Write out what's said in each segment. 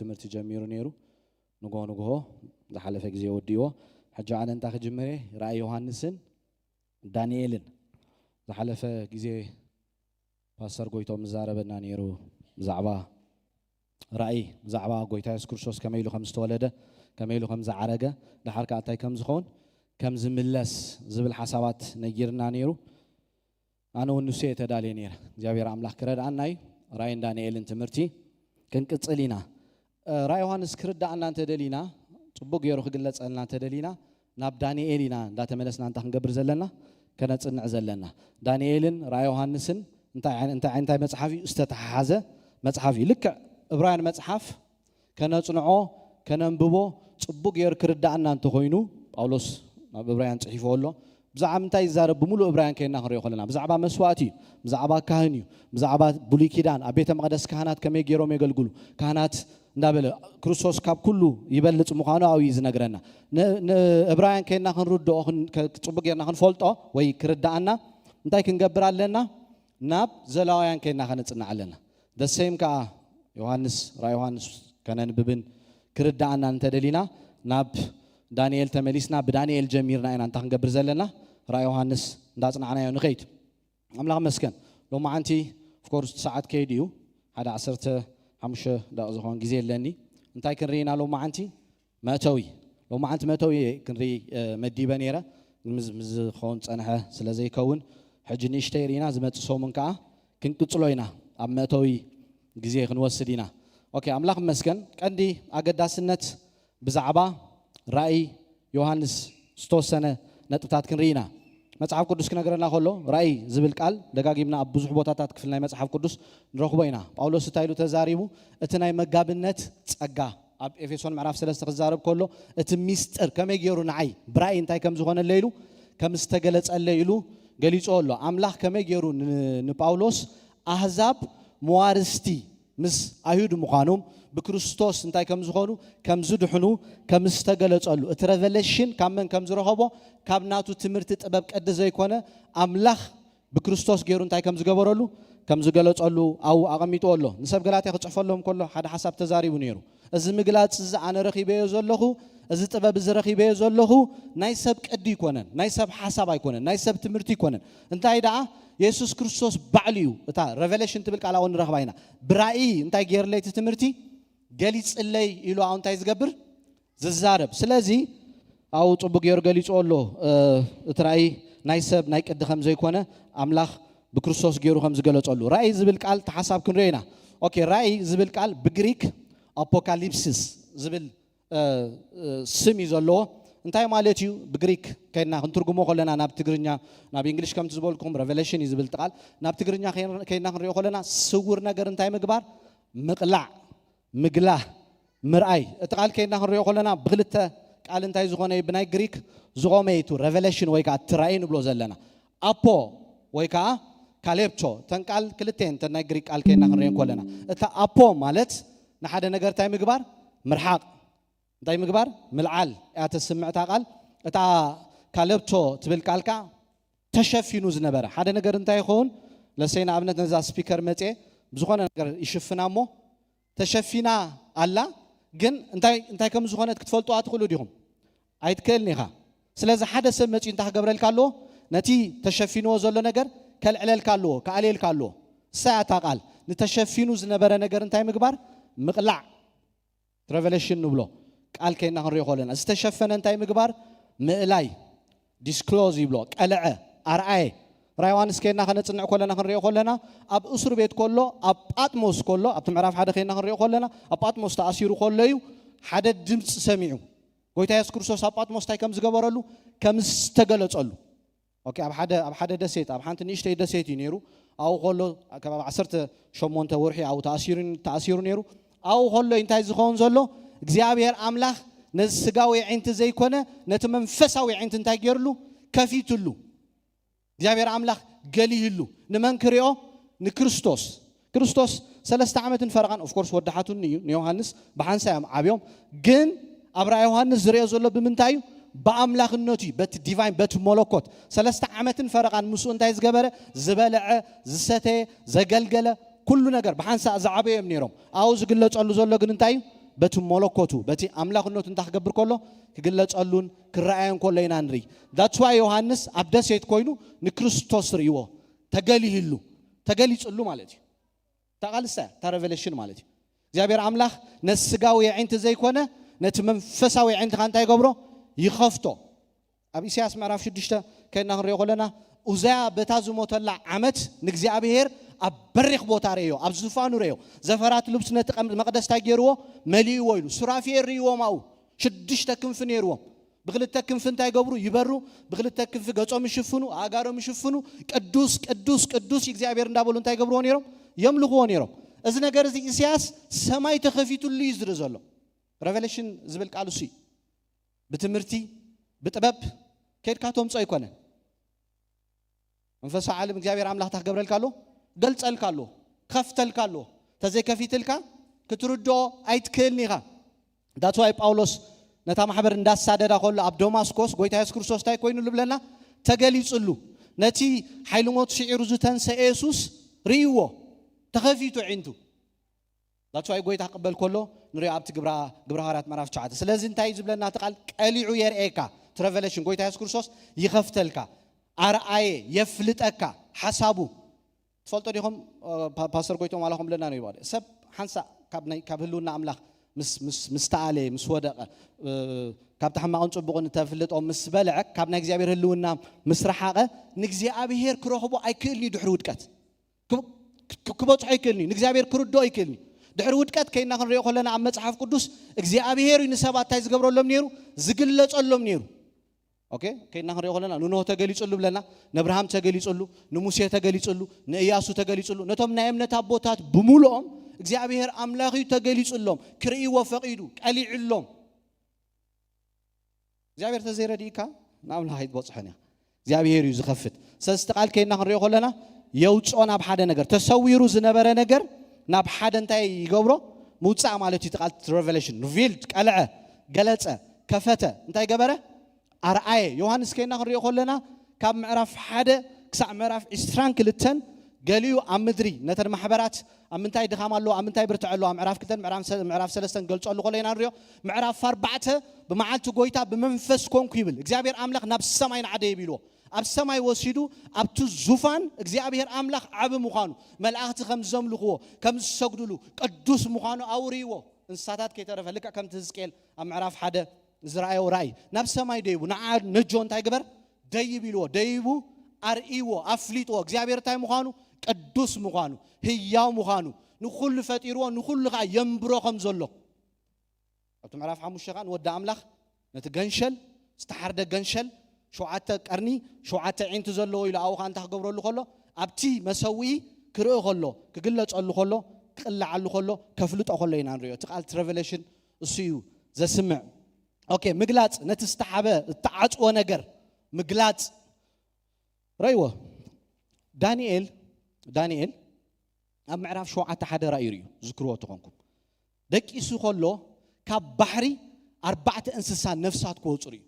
ትምህርቲ ጀሚሩ ነይሩ። ንግሆ ንግሆ ዝሓለፈ ግዜ ወዲእዎ። ሕጂ ኣነ እንታይ ክጅምር እየ? ራእይ ዮሃንስን ዳንኤልን። ዝሓለፈ ግዜ ፓስተር ጎይቶም ዝዛረበና ነይሩ ብዛዕባ ራእይ፣ ብዛዕባ ጎይታ የሱስ ክርስቶስ ከመይ ኢሉ ከም ዝተወለደ፣ ከመይ ኢሉ ከም ዝዓረገ፣ ደሓር ከኣ እንታይ ከም ዝኸውን፣ ከም ዝምለስ ዝብል ሓሳባት ነጊርና ነይሩ። ኣነ እውን ንሱ እየ ተዳልየ ነይረ። እግዚኣብሔር ኣምላኽ ክረድኣና እዩ። ራእይን ዳንኤልን ትምህርቲ ክንቅጽል ኢና። እ፣ ራእይ ዮሃንስ ክርዳኣና እንተደሊና፣ ጽቡቅ ገይሩ ክግለጸልና እንተደሊና፣ ናብ ዳንኤል ኢና እንዳተመለስና እንታይ ክንገብር ዘለና? ከነጽንዕ ዘለና። ዳንኤልን ራእይ ዮሃንስን እንታይ ዓይነ-፣ እንታይ ዓይነታይ መጽሓፍ እዩ? ዝተተሓሓዘ መጽሓፍ እዩ። ልክዕ ዕብራውያን መጽሓፍ ከነጽንዖ፣ ከነንብቦ፣ ጽቡቅ ገይሩ ክርዳኣና እንተኾይኑ፣ ጳውሎስ ናብ ዕብራውያን ጽሒፍዎ ኣሎ። ብዛዕባ ምንታይ ይዛረብ? ብምሉእ ዕብራውያን ከይና ክንሪኦ ከለና፣ ብዛዕባ መስዋእቲ እዩ፣ ብዛዕባ ካህን እዩ፣ ብዛዕባ ብሉይ ኪዳን፣ ኣብ ቤተ መቕደስ ካህናት ከመይ ገይሮም የገልግሉ፣ ካህናት እንዳበለ፣ ክርስቶስ ካብ ኩሉ ይበልጽ ምዃኑ ኣብኡ እዩ ዝነግረና። ን-፣ ንዕብራውያን ከይና ክንርድኦ፣ ክን-፣ ከ-፣ ጽቡቅ ጌርና ክንፈልጦ ወይ ክርዳኣና እንታይ ክንገብር ኣለና? ናብ ዘሌዋውያን ከይና ከነጽንዕ ኣለና። The same ከኣ ዮሃንስ፣ ራእይ ዮሃንስ ከነንብብን ክርዳኣና እንተደሊና፣ ናብ ዳንኤል ተመሊስና ብዳንኤል ጀሚርና ኢና እንታይ ክንገብር ዘለና? ራእይ ዮሃንስ እንዳጽናዕናዮ ንኸይድ። ኣምላኽ መስገን። ሎማዓንቲ፣ of course፣ ሰዓት ከይድ እዩ። ሓደ ዓሰርተ ሓሙሽተ ደቂቕ ዝኾን ግዜ ኣለኒ። እንታይ ክንርኢ ኢና ሎማዓንቲ? መእተዊ። ሎማዓንቲ መእተዊ እየ ክንርኢ፣ እ፣ መዲበ ነይረ። ምስ፣ ምስ ዝኸውን ጸንሐ ስለ ዘይከውን፣ ሕጂ ንእሽተይ ርኢና፣ ዝመጽእ ሰሙን ከኣ ክንቅጽሎ ኢና። ኣብ መእተዊ ግዜ ክንወስድ ኢና። ኦኬ፣ ኣምላኽ መስገን። ቀንዲ ኣገዳስነት ብዛዕባ ራእይ ዮሃንስ ዝተወሰነ ነጥብታት ክንርኢ ኢና። መጽሓፍ ቅዱስ ክነግረና ከሎ፣ ራእይ ዝብል ቃል ደጋጊምና ኣብ ብዙሕ ቦታታት ክፍል ናይ መጽሓፍ ቅዱስ ንረኽቦ ኢና። ጳውሎስ እንታይ ኢሉ ተዛሪቡ? እቲ ናይ መጋብነት ጸጋ፣ ኣብ ኤፌሶን ምዕራፍ ሰለስተ ክዛረብ ከሎ፣ እቲ ሚስጥር ከመይ ገይሩ ንዓይ ብራእይ እንታይ ከም ዝኾነለይ ኢሉ፣ ከም ዝተገለጸለይ ኢሉ ገሊጾ ኣሎ። ኣምላኽ ከመይ ገይሩ ን-፣ ንጳውሎስ ኣህዛብ መዋርስቲ ምስ ኣይሁድ ምዃኖም፣ ብክርስቶስ እንታይ ከም ዝኾኑ፣ ከም ዝድሕኑ፣ ከም ዝተገለጸሉ፣ እቲ ሬቨሌሽን ካብ መን ከም ዝረኸቦ፣ ካብ ናቱ ትምህርቲ ጥበብ ቅዲ ዘይኮነ፣ ኣምላኽ ብክርስቶስ ገይሩ እንታይ ከም ዝገበረሉ፣ ከም ዝገለጸሉ ኣብኡ ኣቐሚጥዎ ኣሎ። ንሰብ ገላትያ ክጽሕፈሎም ከሎ ሓደ ሓሳብ ተዛሪቡ ነይሩ። "እዚ ምግላጽ እዚ ኣነ ረኺበዮ ዘለኹ፣ እዚ ጥበብ እዚ ረኺበዮ ዘለኹ፣ ናይ ሰብ ቅዲ ኣይኮነን፣ ናይ ሰብ ሓሳብ ኣይኮነን፣ ናይ ሰብ ትምህርቲ ኣይኮነን። እንታይ ደኣ፣ የሱስ ክርስቶስ ባዕሉ እዩ። እታ ሬቨሌሽን ትብል ቃል ኣብኡ ንረኽባ ኢና። ብራእይ እንታይ ገይርለይ እቲ ትምህርቲ ገሊጽለይ" ኢሉ ኣብኡ እንታይ ዝገብር? ዝዛረብ። ስለዚ ኣብኡ ጽቡቅ ገይሩ ገሊጽዎ ኣሎ። እ፣ እቲ ራእይ ናይ ሰብ ናይ ቅዲ ከም ዘይኮነ፣ ኣምላኽ ብክርስቶስ ገይሩ ከም ዝገለጸሉ። ራእይ ዝብል ቃል እቲ ሓሳብ ክንሪኦ ኢና። ኦኬ፣ ራእይ ዝብል ቃል ብግሪክ ኣፖካሊፕሲስ ዝብል፣ እ፣ እ፣ ስም እዩ ዘለዎ። እንታይ ማለት እዩ? ብግሪክ ከይድና ክንትርጉሞ ከለና ናብ ትግርኛ፣ ናብ እንግሊሽ ከምቲ ዝበልኩም ሬቨሌሽን እዩ ዝብል እቲ ቃል። ናብ ትግርኛ ከይን-፣ ከይድና ክንሪኦ ከለና ስውር ነገር እንታይ ምግባር? ምቕላዕ፣ ምግላህ፣ ምርኣይ። እቲ ቃል ከይድና ክንሪኦ ከለና ብክልተ ቃል እንታይ ዝኾነ እዩ? ብናይ ግሪክ ዝቖመ እዩ። እቲ ሬቨሌሽን ወይ ከዓ እቲ ራእይ ንብሎ ዘለና። ኣፖ ወይ ከዓ ካሌፕቶ፣ እተን ቃል ክልተ እየን፣ እተን ናይ ግሪክ ቃል ከይድና ክንሪኦ ከለና። እታ ኣፖ ማለት ንሓደ ነገር እንታይ ምግባር? ምርሓቕ። እንታይ ምግባር? ምልዓል እያ ተስምዕ እታ ቃል። እታ ካሌፕቶ ትብል ቃል ከዓ ተሸፊኑ ዝነበረ ሓደ ነገር እንታይ ይኸውን? ለሰይ ንኣብነት ነዛ ስፒከር መጽየ ብዝኾነ ነገር ይሽፍና እሞ ተሸፊና ኣላ፣ ግን እንታይ፣ እንታይ ከም ዝኾነት ክትፈልጡ ኣትኽእሉ ዲኹም? ኣይትክእልን ኢኻ። ስለዚ ሓደ ሰብ መጺኡ እንታይ ክገብረልካ ኣለዎ? ነቲ ተሸፊንዎ ዘሎ ነገር ከልዕለልካ ኣለዎ፣ ክኣልየልካ ኣለዎ። እሳ እያ እታ ቃል። ንተሸፊኑ ዝነበረ ነገር እንታይ ምግባር? ምቕላዕ። ሬቨሌሽን ንብሎ ቃል ከይና ክንሪኦ ከለና፣ ዝተሸፈነ እንታይ ምግባር? ምእላይ፣ ዲስክሎዝ ይብሎ፣ ቀልዐ፣ ኣርኣየ። ራእይ ዮሃንስ ከይና ከነጽንዕ ከለና፣ ክንሪኦ ከለና፣ ኣብ እስር ቤት ከሎ፣ ኣብ ጳጥሞስ ከሎ፣ ኣብቲ ምዕራፍ ሓደ ከይና ክንሪኦ ከለና፣ ኣብ ጳጥሞስ ተኣሲሩ ከሎ እዩ ሓደ ድምጺ ሰሚዑ። ጎይታ የሱስ ክርስቶስ ኣብ ጳጥሞስ እንታይ ከም ዝገበረሉ፣ ከም ዝተገለጸሉ። ኦኬ፣ ኣብ ሓደ፣ ኣብ ሓደ ደሴት፣ ኣብ ሓንቲ ንእሽተይ ደሴት እዩ ነይሩ። ኣብኡ ከሎ ከባቢ ዓሰርተ ሸሞንተ ወርሒ ኣብኡ ተኣሲሩ፣ ተኣሲሩ ነይሩ። ኣብኡ ከሎ እንታይ ዝኸውን ዘሎ? እግዚኣብሔር ኣምላኽ ነዚ ስጋዊ ኣዒንቲ ዘይኮነ፣ ነቲ መንፈሳዊ ኣዒንቲ እንታይ ገይርሉ? ከፊትሉ። እግዚኣብሔር ኣምላኽ ገሊህሉ። ንመን ክሪኦ? ንክርስቶስ። ክርስቶስ ሰለስተ ዓመትን ፈረቓን፣ ኦፍኮርስ ወዳሓቱኒ እዩ፣ ንዮሃንስ ብሓንሳ እዮም ዓብዮም። ግን ኣብ ራእይ ዮሃንስ ዝሪኦ ዘሎ ብምንታይ እዩ? ብኣምላኽነቱ እዩ፣ በቲ ዲቫይን፣ በቲ መለኮት። ሰለስተ ዓመትን ፈረቓን ምስኡ እንታይ ዝገበረ? ዝበልዐ፣ ዝሰተየ፣ ዘገልገለ፣ ኩሉ ነገር ብሓንሳእ ዝዓበዩ እዮም ነይሮም። ኣብኡ ዝግለጸሉ ዘሎ ግን እንታይ እዩ? በቲ መለኮቱ በቲ ኣምላኽነቱ እንታይ ክገብር ከሎ ክግለጸሉን ክረኣዮን ከሎ ኢና ንርኢ። That's why ዮሃንስ ኣብ ደሴት ኮይኑ ንክርስቶስ ርእይዎ፣ ተገሊህሉ፣ ተገሊጽሉ ማለት እዩ። እታ ቃል እሳ እያ፣ እታ ሬቨሌሽን ማለት እዩ። እግዚኣብሔር ኣምላኽ ነቲ ስጋዊ ኣዒንቲ ዘይኮነ ነቲ መንፈሳዊ ኣዒንትኻ እንታይ ይገብሮ? ይኸፍቶ። ኣብ ኢሳያስ ምዕራፍ ሽዱሽተ ከይድና ክንሪኦ ከለና፣ ኡዛያ በታ ዝሞተላ ዓመት ንእግዚኣብሔር ኣብ በሪኽ ቦታ ርእዮ፣ ኣብ ዝፋኑ ርእዮ። ዘፈራት ልብሱ ነቲ ቀም- መቕደስ እንታይ ገይርዎ? መሊእዎ ኢሉ። ሱራፌል ርእይዎም ኣብኡ። ሽዱሽተ ክንፊ ነይርዎም። ብክልተ ክንፊ እንታይ ይገብሩ? ይበሩ። ብክልተ ክንፊ ገጾም ይሽፍኑ፣ ኣእጋሮም ይሽፍኑ። ቅዱስ ቅዱስ ቅዱስ እግዚኣብሔር እንዳበሉ እንታይ ይገብርዎ ነይሮም? የምልኽዎ ነይሮም። እዚ ነገር እዚ ኢሳያስ ሰማይ ተኸፊቱሉ እዩ ዝርኢ ዘሎ። ሬቨሌሽን ዝብል ቃል እሱ እዩ። ብትምህርቲ ብጥበብ ከድካ ተምጾ ኣይኮነን። መንፈሳዊ ዓለም እግዚኣብሔር ኣምላኽ እንታይ ክገብረልካ ኣሎ? ገልጸልካ ኣሎ፣ ከፍተልካ ኣሎ። ተዘይከፊትልካ ክትርድኦ ኣይትክእልን ኢኻ። That's why ጳውሎስ ነታ ማሕበር እንዳሳደዳ ከሎ ኣብ ደማስቆስ ጎይታ የሱስ ክርስቶስ እንታይ ኮይኑ ዝብለና? ተገሊጽሉ። ነቲ ሓይሊ ሞት ስዒሩ ዝተንሰአ የሱስ ርእይዎ፣ ተኸፊቱ ዒንቱ። That's why ጎይታ ክቕበል ከሎ ንሪኦ ኣብቲ ግብራ ግብረ ሃዋርያት ምዕራፍ ትሽዓተ። ስለዚ እንታይ እዩ ዝብለና እቲ ቃል? ቀሊዑ የርእየካ። እቲ ሬቨሌሽን ጎይታ የሱስ ክርስቶስ ይኸፍተልካ፣ ኣርኣየ፣ የፍልጠካ ሓሳቡ። ትፈልጦ ዲኹም? ፓስተር ጎይቶም ዋላ ከም ብለና ነው ይባል ሰብ ሓንሳ ካብ ናይ ካብ ህልውና ኣምላኽ ምስ ምስ ምስ ተኣለ ምስ ወደቀ፣ ካብቲ ሕማቕን ጽቡቕን ተፍልጦ ምስ በልዐ፣ ካብ ናይ እግዚኣብሔር ህልውና ምስ ረሓቐ፣ ንእግዚኣብሔር ክረኽቦ ኣይክእልን እዩ ድሕሪ ውድቀት። ክበጽሖ ኣይክእልን እዩ። ንእግዚኣብሔር ክርድኦ ኣይክእልን እዩ። ድሕሪ ውድቀት ከይና ክንሪኦ ከለና ኣብ መጽሓፍ ቅዱስ እግዚኣብሔር እዩ ንሰባት እንታይ ዝገብረሎም ነይሩ? ዝግለጸሎም ነይሩ። ኦኬ፣ ከይና ክንሪኦ ከለና ንኖህ ተገሊጽሉ ብለና፣ ንእብርሃም ተገሊጽሉ፣ ንሙሴ ተገሊጽሉ፣ ንእያሱ ተገሊጽሉ። ነቶም ናይ እምነት ኣቦታት ብምሉኦም እግዚኣብሔር ኣምላኽ እዩ ተገሊጽሎም፣ ክርእይዎ ፈቒዱ፣ ቀሊዕሎም። እግዚኣብሔር ተዘይረድእካ ንኣምላኽ ኣይትበጽሖን እያ። እግዚኣብሔር እዩ ዝኸፍት። ሰለስተ ቃል ከይና ክንሪኦ ከለና የውፅኦ ናብ ሓደ ነገር፣ ተሰዊሩ ዝነበረ ነገር ናብ ሓደ እንታይ ይገብሮ? ምውፃእ ማለት እዩ። እቲ ቃል ሬቨሌሽን፣ ሪቪልድ፣ ቀልዐ፣ ገለፀ፣ ከፈተ። እንታይ ገበረ? ኣርኣየ። ዮሃንስ ከይና ክንሪኦ ከለና ካብ ምዕራፍ ሓደ ክሳዕ ምዕራፍ ዕስራን ክልተን ገሊኡ ኣብ ምድሪ ነተን ማሕበራት ኣብ ምንታይ ድኻም ኣለዎ፣ ኣብ ምንታይ ብርትዐ ኣለዎ፣ ኣብ ምዕራፍ ክልተን ምዕራፍ ሰ- ምዕራፍ ሰለስተን ገልጸሉ ከሎ ኢና ንሪኦ። ምዕራፍ ኣርባዕተ ብመዓልቲ ጎይታ ብመንፈስ ኮንኩ ይብል። እግዚኣብሔር ኣምላኽ ናብ ሰማይ ንዓደ ይብልዎ። ኣብ ሰማይ ወሲዱ ኣብቲ ዙፋን እግዚኣብሔር ኣምላኽ ዓቢ ምዃኑ፣ መላእኽቲ ከም ዘምልኽዎ፣ ከም ዝሰግዱሉ፣ ቅዱስ ምዃኑ ኣውርይዎ። እንስሳታት ከይተረፈ ልክዕ ከምቲ ህዝቅኤል ኣብ ምዕራፍ ሓደ ዝረኣዮ ራእይ ናብ ሰማይ ደይቡ ንዓ ነጆ እንታይ ግበር? ደይብ ኢልዎ። ደይቡ ኣርእይዎ፣ ኣፍሊጥዎ እግዚኣብሔር እንታይ ምዃኑ፣ ቅዱስ ምዃኑ፣ ህያው ምዃኑ፣ ንኹሉ ፈጢርዎ፣ ንኹሉ ከዓ የንብሮ ከም ዘሎ። ኣብቲ ምዕራፍ ሓሙሽተ ከዓ ንወዲ ኣምላኽ ነቲ ገንሸል፣ ዝተሓርደ ገንሸል፣ ሸውዓተ ቀርኒ፣ ሸውዓተ ዒንቲ ዘለዎ ኢሉ ኣብኡ ከዓ እንታይ ክገብረሉ ከሎ፣ ኣብቲ መሰውኢ ክርኢ ከሎ፣ ክግለጸሉ ከሎ፣ ክቕልዓሉ ከሎ፣ ከፍልጦ ከሎ ኢና ንሪኦ። እቲ ቃል ሬቨሌሽን እሱ እዩ ዘስምዕ። ኦኬ፣ ምግላጽ፣ ነቲ ዝተሓበ ዝተዓጽወ ነገር ምግላጽ። ረይዎ። ዳንኤል ዳንኤል ኣብ ምዕራፍ ሸውዓተ ሓደ ራእዩ ርእዩ ዝክርዎ ተኾንኩም፣ ደቂሱ ከሎ ካብ ባሕሪ ኣርባዕተ እንስሳ ነፍሳት ክወፁ ርእዩ።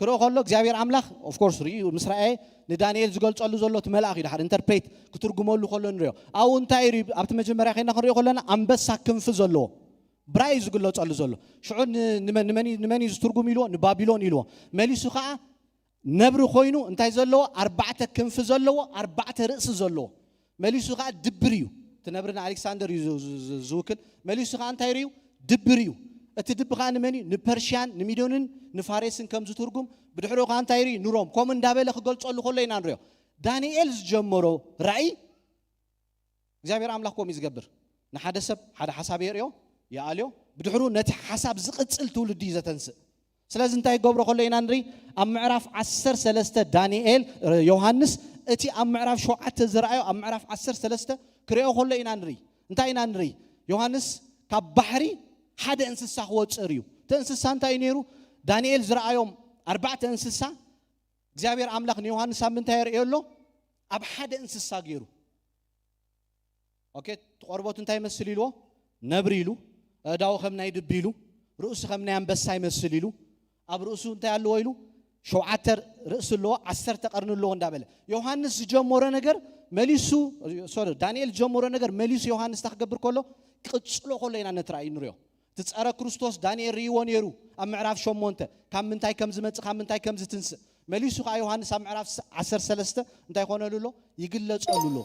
ክርኢ ከሎ እግዚኣብሔር ኣምላኽ ኦፍኮርስ ርእዩ ምስ ረኣየ፣ ንዳንኤል ዝገልጸሉ ዘሎ እቲ መልኣኽ እዩ ድሓር ኢንተርፕሬት ክትርጉመሉ ከሎ ንሪኦ። ኣብኡ እንታይ ርእዩ? ኣብቲ መጀመርያ ከይና ክንሪኦ ከለና ኣንበሳ ክንፊ ዘለዎ ብራይ እዩ ዝግለጸሉ ዘሎ። ሽዑ ን- ንመን ንመን እዩ- ንመን እዩ ዝትርጉም ኢልዎ? ንባቢሎን ኢልዎ። መሊሱ ከዓ ነብሪ ኮይኑ እንታይ ዘለዎ? ኣርባዕተ ክንፊ ዘለዎ፣ ኣርባዕተ ርእሲ ዘለዎ። መሊሱ ከዓ ድብር እዩ። እቲ ነብሪ ንኣሌክሳንደር እዩ ዝ- ዝ- ዝ- ዝውክል። መሊሱ ከዓ እንታይ ርእዩ? ድብር እዩ። እቲ ድቢ ከዓ ንመን እዩ? ንፐርሽያን ንሚዶንን ንፋሬስን ከም ዝትርጉም፣ ብድሕሪኡ ከዓ እንታይ ርእዩ? ንሮም። ከምኡ እንዳበለ ክገልጸሉ ከሎ ኢና ንሪኦ። ዳንኤል ዝጀመሮ ራእይ እግዚኣብሔር ኣምላኽ ከምኡ እዩ ዝገብር። ንሓደ ሰብ ሓደ ሓሳብ የርእዮ፣ ይኣልዮ፣ ብድሕሩ ነቲ ሓሳብ ዝቕጽል ትውልዲ እዩ ዘተንስእ። ስለዚ እንታይ ይገብሮ ከሎ ኢና ንርኢ? ኣብ ምዕራፍ ዓሰርተ ሰለስተ ዳንኤል፣ ዮሃንስ፣ እቲ ኣብ ምዕራፍ ሸውዓተ ዝረኣዮ ኣብ ምዕራፍ ዓሰርተ ሰለስተ ክርእዮ ከሎ ኢና ንርኢ። እንታይ ኢና ንርኢ? ዮሃንስ ካብ ባሕሪ ሓደ እንስሳ ክወፅእ ርእዩ። እቲ እንስሳ እንታይ እዩ ነይሩ? ዳንኤል ዝረኣዮም ኣርባዕተ እንስሳ እግዚኣብሔር ኣምላኽ ንዮሃንስ ኣብ ምንታይ የርእዮ ኣሎ? ኣብ ሓደ እንስሳ ገይሩ። ኦኬ፣ እቲ ቆርቦት እንታይ ይመስል ኢልዎ? ነብሪ ኢሉ። ኣእዳው ከም ናይ ድቢ ኢሉ። ርእሱ ከም ናይ ኣንበሳ ይመስል ኢሉ። ኣብ ርእሱ እንታይ ኣለዎ ኢሉ? ሸውዓተ ርእሲ ኣለዎ፣ ዓሰርተ ቀርኒ ኣለዎ እንዳበለ ዮሃንስ ዝጀመሮ ነገር መሊሱ፣ ሶሪ፣ ዳንኤል ዝጀመሮ ነገር መሊሱ ዮሃንስ እንታይ ክገብር ከሎ? ክቕጽሎ ከሎ ኢና ነቲ ራእይ ንሪኦ። እቲ ጸረ ክርስቶስ ዳንኤል ርእይዎ ነይሩ። ኣብ ምዕራፍ ሸሞንተ ካብ ምንታይ ከም ዝመጽእ፣ ካብ ምንታይ ከም ዝትንስእ መሊሱ ከኣ ዮሃንስ ኣብ ምዕራፍ ዓሰርተ ሰለስተ እንታይ ይኾነሉ ኣሎ? ይግለጸሉ ኣሎ፣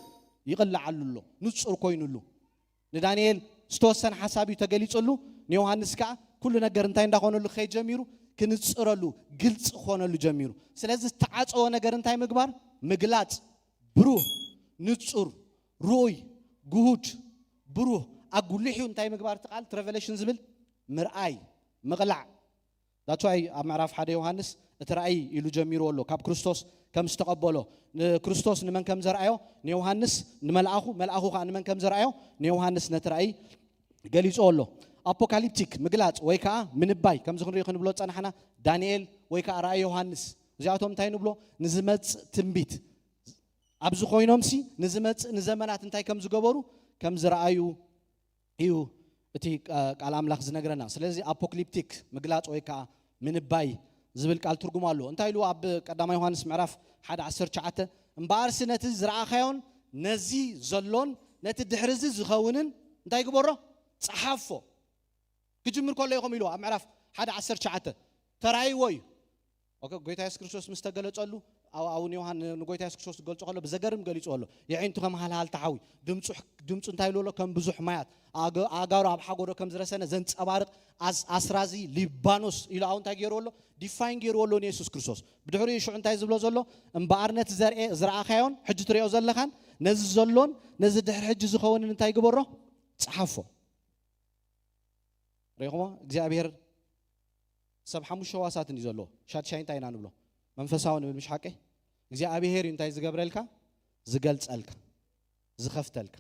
ይቕልዓሉ ኣሎ፣ ንጹር ኮይኑሉ። ንዳንኤል ዝተወሰነ ሓሳብ እዩ ተገሊጹሉ። ንዮሃንስ ከኣ ኩሉ ነገር እንታይ እንዳኾነሉ ክኸይድ ጀሚሩ፣ ክንጽረሉ፣ ግልጺ ክኾነሉ ጀሚሩ። ስለዚ ዝተዓጸወ ነገር እንታይ ምግባር? ምግላጽ። ብሩህ፣ ንጹር፣ ርኡይ፣ ግሁድ፣ ብሩህ፣ ኣጉሊሑ እንታይ ምግባር? እቲ ቃል እቲ ሬቨሌሽን ዝብል ምርኣይ፣ ምቕላዕ። ዳትዋይ ኣብ ምዕራፍ ሓደ ዮሃንስ እቲ ራእይ ኢሉ ጀሚርዎ ኣሎ፣ ካብ ክርስቶስ ከም ዝተቐበሎ። ንክርስቶስ ንመን ከም ዘርኣዮ ንዮሃንስ፣ ንመልኣኹ፣ መልኣኹ ከዓ ንመን ከም ዘርኣዮ ንዮሃንስ ነቲ ራእይ ገሊጾ ኣሎ። ኣፖካሊፕቲክ ምግላጽ ወይ ከዓ ምንባይ፣ ከምዚ ክንሪኦ ክንብሎ ዝጸናሕና፣ ዳንኤል ወይ ከዓ ራእይ ዮሃንስ፣ እዚኣቶም እንታይ ንብሎ? ንዝመጽእ ትንቢት ኣብዚ ኮይኖምሲ ንዝመጽእ ንዘመናት እንታይ ከም ዝገበሩ ከም ዝረኣዩ እዩ እቲ ቃ- ቃል ኣምላኽ ዝነግረና። ስለዚ ኣፖክሊፕቲክ ምግላጽ ወይ ከዓ ምንባይ ዝብል ቃል ትርጉም ኣለዎ። እንታይ ኢሉ ኣብ ቀዳማይ ዮሃንስ ምዕራፍ ሓደ ዓሰርተ ትሽዓተ? እምበኣርሲ ነቲ ዝረኣኻዮን ነዚ ዘሎን ነቲ ድሕሪ እዚ ዝኸውንን እንታይ ግበሮ? ጸሓፎ። ክጅምር ከሎ ኢኹም ኢሉ ኣብ ምዕራፍ ሓደ ዓሰርተ ትሽዓተ ተራይዎ እዩ። ኦኬ፣ ጎይታ የሱስ ክርስቶስ ምስ ተገለጸሉ ኣብ ኣብን ዮሃን ንጎይታ የሱስ ክርስቶስ ዝገልጾ ከሎ ብዘገርም ገሊጹ ኣሎ። የዒንቱ ከም ሃልሃልታ ሓዊ፣ ድምፁ ድምፁ እንታይ ኢሉ ኣሎ? ከም ብዙሕ ማያት፣ ኣገ- ኣእጋሩ ኣብ ሓጎዶ ከም ዝረሰነ ዘንጸባርቕ ኣስ- ኣስራዚ ሊባኖስ ኢሉ ኣብ እንታይ ገይሩ ኣሎ? ዲፋይን ገይሩ ኣሎ ንየሱስ ክርስቶስ። ብድሕሪኡ ሽዑ እንታይ ዝብሎ ዘሎ? እምበኣር ነቲ ዘርኤ ዝረኣኻዮን ሕጂ ትሪኦ ዘለኻን ነዚ ዘሎን ነዚ ድሕሪ ሕጂ ዝኸውንን እንታይ ግበሮ? ጸሓፎ። ሪኢኹሞ? እግዚኣብሔር ሰብ ሓሙሽተ ሕዋሳትን እዩ ዘለዎ። ሻድሻይ እንታይ ኢና ንብሎ? መንፈሳዊ ንብል፣ ምሽ ሓቀይ? እግዚኣብሔር እዩ እንታይ ዝገብረልካ? ዝገልጸልካ፣ ዝኸፍተልካ።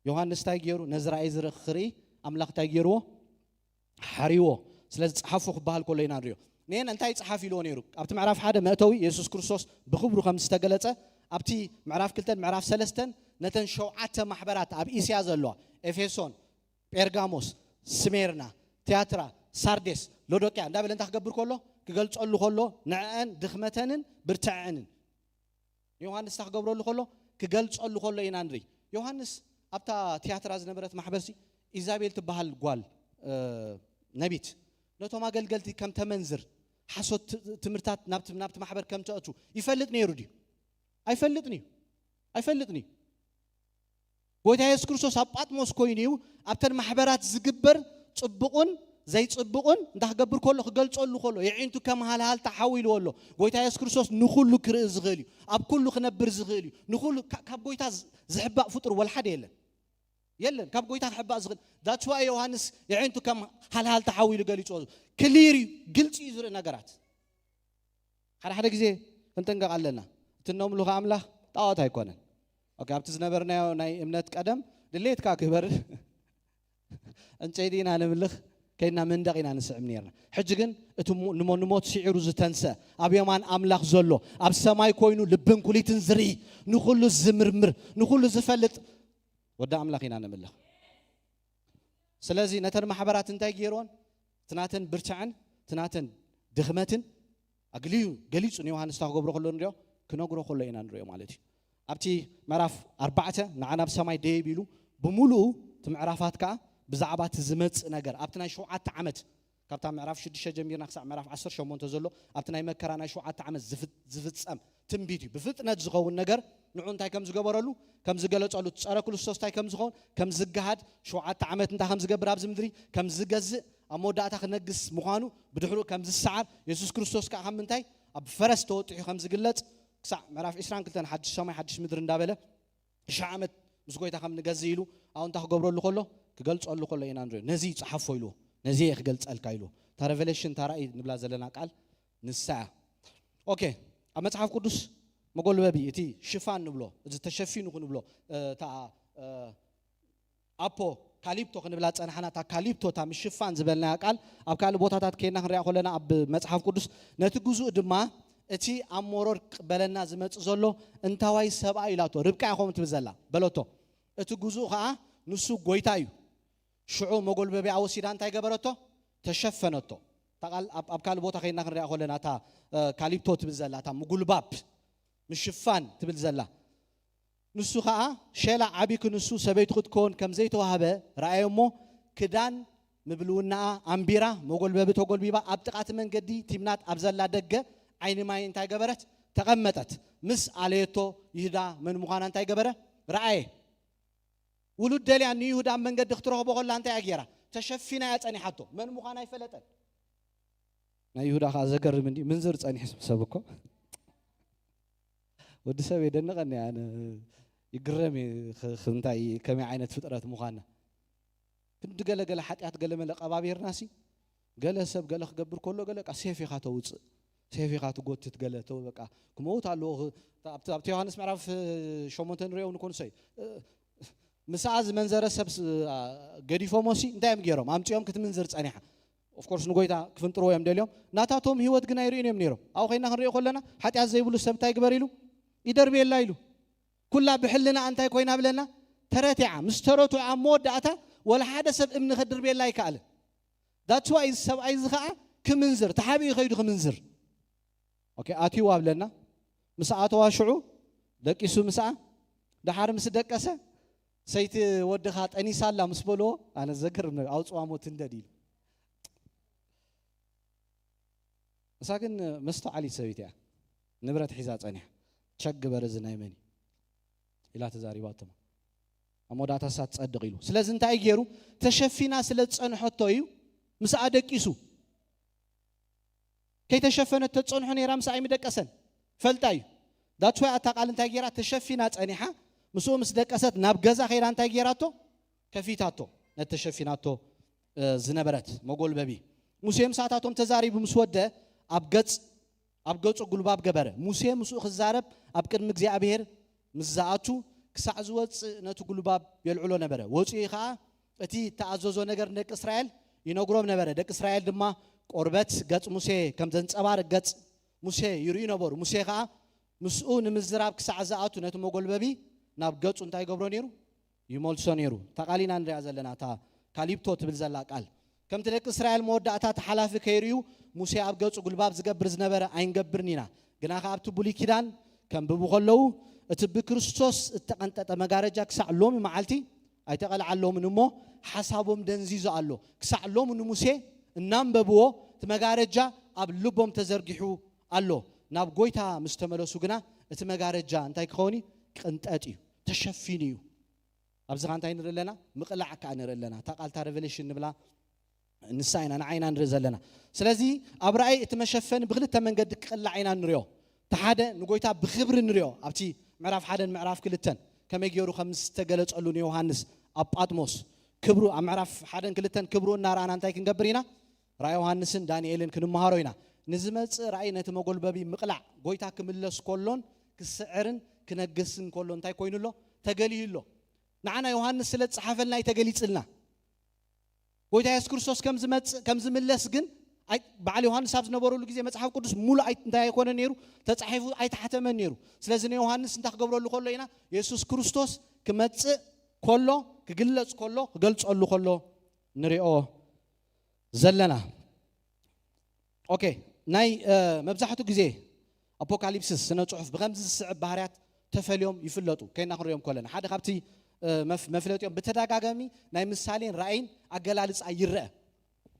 ዮሃንስ እንታይ ገይሩ? ነዚ ራእይ ዝርኢ ክርኢ ኣምላኽ እንታይ ገይርዎ? ሓሪዎ። ስለዚ ጸሓፎ ክበሃል ከሎ ኢና ንሪኦ። ንኤን እንታይ ይጸሓፍ ኢልዎ ነይሩ? ኣብቲ ምዕራፍ ሓደ መእተዊ የሱስ ክርስቶስ ብኽብሩ ከም ዝተገለጸ፣ ኣብቲ ምዕራፍ ክልተን ምዕራፍ ሰለስተን ነተን ሸውዓተ ማሕበራት ኣብ እስያ ዘለዋ፣ ኤፌሶን፣ ጴርጋሞስ፣ ስሜርና፣ ትያትራ፣ ሳርዴስ፣ ሎዶቅያ እንዳበለ እንታይ ክገብር ከሎ? ክገልጸሉ ከሎ ንዕአን ድኽመተንን ብርትዐንን ዮሃንስ እንታይ ክገብረሉ ከሎ? ክገልጸሉ ከሎ ኢና ንርኢ። ዮሃንስ ኣብታ ትያትራ ዝነበረት ማሕበርሲ ኢዛቤል ትበሃል ጓል እ፣ ነቢት ነቶም ኣገልገልቲ ከም ተመንዝር ሓሶት ት- ትምህርታት ናብቲ ናብቲ ማሕበር ከም ተእቱ ይፈልጥ ነይሩ ድዩ? ኣይፈልጥን እዩ። ኣይፈልጥን እዩ። ጎይታ የሱስ ክርስቶስ ኣብ ጳጥሞስ ኮይኑ እዩ ኣብተን ማሕበራት ዝግበር ጽቡቕን ዘይጽቡቕን እንታይ ክገብር ከሎ? ክገልጸሉ ከሎ፣ የዒንቱ ከም ሃልሃልታ ሓዊ ኢልዎ ኣሎ። ጎይታ የሱስ ክርስቶስ ንኹሉ ክርኢ ዝኽእል እዩ። ኣብ ኩሉ ክነብር ዝኽእል እዩ። ንኹሉ ካ- ካብ ጎይታ ዝ- ዝሕባእ ፍጡር ወላ ሓደ የለን። የለን፣ ካብ ጎይታ ክሕባእ ዝኽእል። ዳትስ ዋይ ዮሃንስ የዒንቱ ከም ሃልሃልታ ሓዊ ኢሉ ገሊጽዎ። ክሊር እዩ፣ ግልጺ እዩ ዝርኢ ነገራት። ሓደ ሓደ ግዜ ክንጥንቀቕ ኣለና። እቲ እነምልኾ ኣምላኽ ጣዖት ኣይኮነን። ኦኬ፣ ኣብቲ ዝነበርናዮ ናይ እምነት ቀደም ድሌትካ ክበር ዕንጨይቲ ኢና ንምልኽ፣ ከይድና መንደቕ ኢና ንስዕም ነርና። ሕጂ ግን እቲ ሞ- ንሞ- ንሞት ስዒሩ ዝተንሰ ኣብ የማን ኣምላኽ ዘሎ፣ ኣብ ሰማይ ኮይኑ ልብን ኩሊትን ዝርኢ፣ ንኹሉ ዝምርምር፣ ንኹሉ ዝፈልጥ ወዲ ኣምላኽ ኢና ንምልኽ። ስለዚ ነተን ማሕበራት እንታይ ገይርዎን? እቲ ናተን ብርትዐን እቲ ናተን ድኽመትን ኣግልዩ ገሊጹ ንዮሃንስ እንታይ ክገብሮ ከሎ ንሪኦ? ክነግሮ ከሎ ኢና ንሪኦ ማለት እዩ። ኣብቲ ምዕራፍ ኣርባዕተ ንዓ ናብ ሰማይ ደይብ ኢሉ ብምሉኡ እቲ ምዕራፋት ከኣ ብዛዕባ እቲ ዝመጽእ ነገር ኣብቲ ናይ ሸውዓተ ዓመት ካብታ ምዕራፍ ሽዱሽተ ጀሚርና ክሳዕ ምዕራፍ ዓሰርተ ሸሞንተ ዘሎ ኣብቲ ናይ መከራ ናይ ሸውዓተ ዓመት ዝፍ- ዝፍጸም ትንቢት እዩ። ብፍጥነት ዝኸውን ነገር ንዑ እንታይ ከም ዝገበረሉ ከም ዝገለጸሉ እቲ ጸረ ክርስቶስ እንታይ ከም ዝኸውን ከም ዝገሃድ ሸውዓተ ዓመት እንታይ ከም ዝገብር ኣብዚ ምድሪ ከም ዝገዝእ ኣብ መወዳእታ ክነግስ ምዃኑ ብድሕሪኡ ከም ዝሰዓር የሱስ ክርስቶስ ከዓ ከም ምንታይ ኣብ ፈረስ ተወጢሑ ከም ዝግለጽ ክሳዕ ምዕራፍ ዕስራን ክልተን ሓድሽ ሰማይ ሓድሽ ምድሪ እንዳበለ ሽሕ ዓመት ምስ ጎይታ ከም ንገዝእ ኢሉ ኣብኡ እንታይ ክገብረሉ ከሎ ክገልጸሉ ከሎ ኢና ንሪኦ። ነዚ ይጽሓፎ ኢልዎ፣ ነዚ እየ ክገልጸልካ ኢልዎ። እታ ሬቨሌሽን እታ ራእይ ንብላ ዘለና ቃል ንሳ እያ። ኦኬ፣ ኣብ መጽሓፍ ቅዱስ መጎልበቢ እቲ ሽፋን ንብሎ እዚ ተሸፊኑ ክንብሎ እ፣ እታ እ፣ ኣፖ ካሊፕቶ ክንብላ ጸናሕና። እታ ካሊፕቶ እታ ምሽፋን ዝበልናያ ቃል ኣብ ካልእ ቦታታት ከይና ክንሪኣ ከለና ኣብ መጽሓፍ ቅዱስ ነቲ ግዙእ ድማ እቲ ኣብ መሮር ክቕበለና ዝመጽእ ዘሎ እንታዋይ ሰብኣይ ኢላቶ ርብቃ እያ ከምኡ ትብል ዘላ በለቶ። እቲ ግዙእ ኸዓ ንሱ ጎይታ እዩ። ሽዑ መጎልበቢያ ወሲዳ እንታይ ገበረቶ? ተሸፈነቶ። እታ ቃል ኣብ ኣብ ካልእ ቦታ ከይና ክንሪኣ ከለና እታ እ፣ ካሊፕቶ ትብል ዘላ እታ ምጉልባብ ምሽፋን ትብል ዘላ ንሱ ኸዓ ሼላ ዓቢ ክንሱ ሰበይቱ ክትከውን ከም ዘይተዋህበ ረኣየ እሞ ክዳን ምብልውናኣ ኣንቢራ፣ መጎልበቢ ተጎልቢባ፣ ኣብ ጥቓ እቲ መንገዲ ቲምናት ኣብ ዘላ ደገ ዓይኒ ማይ እንታይ ገበረት? ተቐመጠት። ምስ ኣለየቶ ይሁዳ መን ምዃና እንታይ ገበረ? ረኣየ። ውሉድ ደልያ ንይሁዳ ኣብ መንገዲ ክትረኽቦ ከላ እንታይ እያ ገይራ? ተሸፊና እያ ጸኒሓቶ። መን ምዃና ኣይፈለጠን። ናይ ይሁዳ ኸዓ ዘገርም እንዲ ምንዝር ጸኒሕ ሰብ እኮ። ወዲ ሰብ የደንቐኒ ኣነ ይግረም እየ ኽ- ኽ- እንታይ ከመይ ዓይነት ፍጥረት ምዃና። ክንዲ ገለ ገለ ሓጢኣት ገለ መለ ቀባቢርና ሲ ገለ ሰብ ገለ ክገብር ከሎ ገለ ቃ ሴፍ ኢኻ ተውፅእ፣ ሴፍ ኢኻ ትጎትት፣ ገለ ተው በቃ ክመውት ኣለዎ። ኽ- ኣብቲ ኣብቲ ዮሃንስ ምዕራፍ ሸሞንተ ንሪኦ ንኮንሶይ ምስኣ ዝመንዘረ ሰብ ገዲፎሞ ሲ እንታይ እዮም ገይሮም? ኣምፂኦም ክትምንዝር ፀኒሓ። ኦፍኮርስ ንጎይታ ክፍንጥርዎ እዮም ደልዮም። ናታቶም ህይወት ግን ኣይርእዩን እዮም ነይሮም። ኣብኡ ኮይና ክንሪኦ ከለና ሓጢኣት ዘይብሉ ሰብ እንታይ ግበር ኢሉ? ይደርብየላ ኢሉ። ኩላ ብሕልና እንታይ ኮይና ብለና? ተረቲዓ። ምስ ተረቱ ኣብ መወዳእታ ወላ ሓደ ሰብ እምኒ ከድርብየላ ኣይከኣልን። ዳትስ ዋይ እዚ ሰብኣይ እዚ ከዓ ክምንዝር ተሓቢኡ ከይዱ ክምንዝር። ኦኬ ኣትይዋ ብለና። ምስ ኣተዋ ሽዑ ደቂሱ ምስኣ ደሓር ምስ ደቀሰ ሰይቲ ወድኻ ጠኒሳ ኣላ ምስ በልዎ ኣነ ዘገርም ነገር ኣውፅዋ ሞ ትንደድ ኢሉ። እሳ ግን መስተውዓሊት ሰበይቲ እያ። ንብረት ሒዛ ጸኒሓ። ቸክ ግበር እዚ ናይ መን እዩ? ኢላ ተዛሪባቶም። ኣብ መወዳእታ እሳ ትጸድቕ ኢሉ። ስለዚ እንታይ እዩ ገይሩ? ተሸፊና ስለ ዝጸንሐቶ እዩ ምስኣ ደቂሱ። ከይተሸፈነት ተጸንሖ ነይራ ምስኣ ኣይምደቀሰን። ፈልጣ እዩ። ዳትስ ዋይ ኣታ ቃል እንታይ ገይራ? ተሸፊና ጸኒሓ። ምስኡ ምስ ደቀሰት ናብ ገዛ ከይዳ እንታይ ገይራቶ? ከፊታቶ። ነቲ ተሸፊናቶ ዝነበረት መጎልበቢ። ሙሴ ምሳታቶም ተዛሪቡ ምስ ወደ ኣብ ገጽ ኣብ ገጹ ጉልባብ ገበረ። ሙሴ ምስኡ ክዛረብ ኣብ ቅድሚ እግዚኣብሔር ምስ ዝኣቱ ክሳዕ ዝወጽእ ነቲ ጉልባብ የልዕሎ ነበረ። ወጺኡ ኸኣ እቲ እተኣዘዞ ነገር ንደቂ እስራኤል ይነግሮም ነበረ። ደቂ እስራኤል ድማ ቆርበት ገጽ ሙሴ ከም ዘንጸባርቕ ገጽ ሙሴ ይርእዩ ነበሩ። ሙሴ ኸኣ ምስኡ ንምዝራብ ክሳዕ ዝኣቱ ነቲ መጎልበቢ ናብ ገጹ እንታይ ይገብሮ ነይሩ? ይመልሶ ነይሩ። እታ ቃል ኢና ንሪኣ ዘለና፣ እታ ካሊፕቶ ትብል ዘላ ቃል። ከምቲ ደቂ እስራኤል መወዳእታ እቲ ሓላፊ ከይርእዩ ሙሴ ኣብ ገጹ ጉልባብ ዝገብር ዝነበረ ኣይንገብርን ኢና። ግና ከኣ ኣብቲ ብሉይ ኪዳን ከንብቡ ከለዉ እቲ ብክርስቶስ እተቐንጠጠ መጋረጃ ክሳዕ ሎሚ መዓልቲ ኣይተቐልዓሎምን እሞ ሓሳቦም ደንዚዙ ኣሎ። ክሳዕ ሎሚ ንሙሴ እናንበብዎ እቲ መጋረጃ ኣብ ልቦም ተዘርጊሑ ኣሎ። ናብ ጎይታ ምስ ተመለሱ ግና እቲ መጋረጃ እንታይ ክኸውን እዩ? ክቕንጠጥ እዩ። ተሸፊኑ እዩ። ኣብዚ ኸ እንታይ ንርኢ ኣለና? ምቕላዕ ከኣ ንርኢ ኣለና። እታ ቃልታ ሬቨሌሽን ንብላ ንሳ ኢና ንዓይና ንርኢ ዘለና። ስለዚ ኣብ ራእይ እቲ መሸፈኒ ብክልተ መንገዲ ክቕላዕ ኢና ንሪኦ። እቲ ሓደ ንጎይታ ብክብሪ ንሪኦ። ኣብቲ ምዕራፍ ሓደን ምዕራፍ ክልተን ከመይ ገይሩ ከም ዝተገለጸሉ ንዮሃንስ ኣብ ጳጥሞስ ክብሩ ኣብ ምዕራፍ ሓደን ክልተን ክብሩ እናረኣና እንታይ ክንገብር ኢና? ራእይ ዮሃንስን ዳንኤልን ክንመሃሮ ኢና። ንዝመጽእ ራእይ ነቲ መጎልበቢ ምቕላዕ ጎይታ ክምለስ ከሎን ክስዕርን ክነግስን ከሎ እንታይ ኮይኑ ኣሎ? ተገሊዩ ኣሎ። ንዓና ዮሃንስ ስለ ዝጸሓፈልና እዩ ተገሊጽልና። ጎይታ የሱስ ክርስቶስ ከም ዝመጽእ ከም ዝምለስ ግን ኣይ- በዓል ዮሃንስ ኣብ ዝነበረሉ ግዜ መጽሓፍ ቅዱስ ሙሉእ ኣይ- እንታይ ኣይኮነ ነይሩ? ተጻሒፉ ኣይተሓተመን ነይሩ። ስለዚ ንዮሃንስ እንታይ ክገብረሉ ከሎ ኢና? የሱስ ክርስቶስ ክመጽእ ከሎ ክግለጽ ከሎ ክገልጸሉ ከሎ ንሪኦ ዘለና። ኦኬ ናይ መብዛሕትኡ ግዜ ኣፖካሊፕስስ ስነ ፅሑፍ ብከምዚ ዝስዕብ ባህርያት ተፈልዮም ይፍለጡ። ከይና ክንሪኦም ከለና ሓደ ካብቲ መፍለጢኦም ብተደጋጋሚ ናይ ምሳሌን ራእይን ኣገላልፃ ይረአ።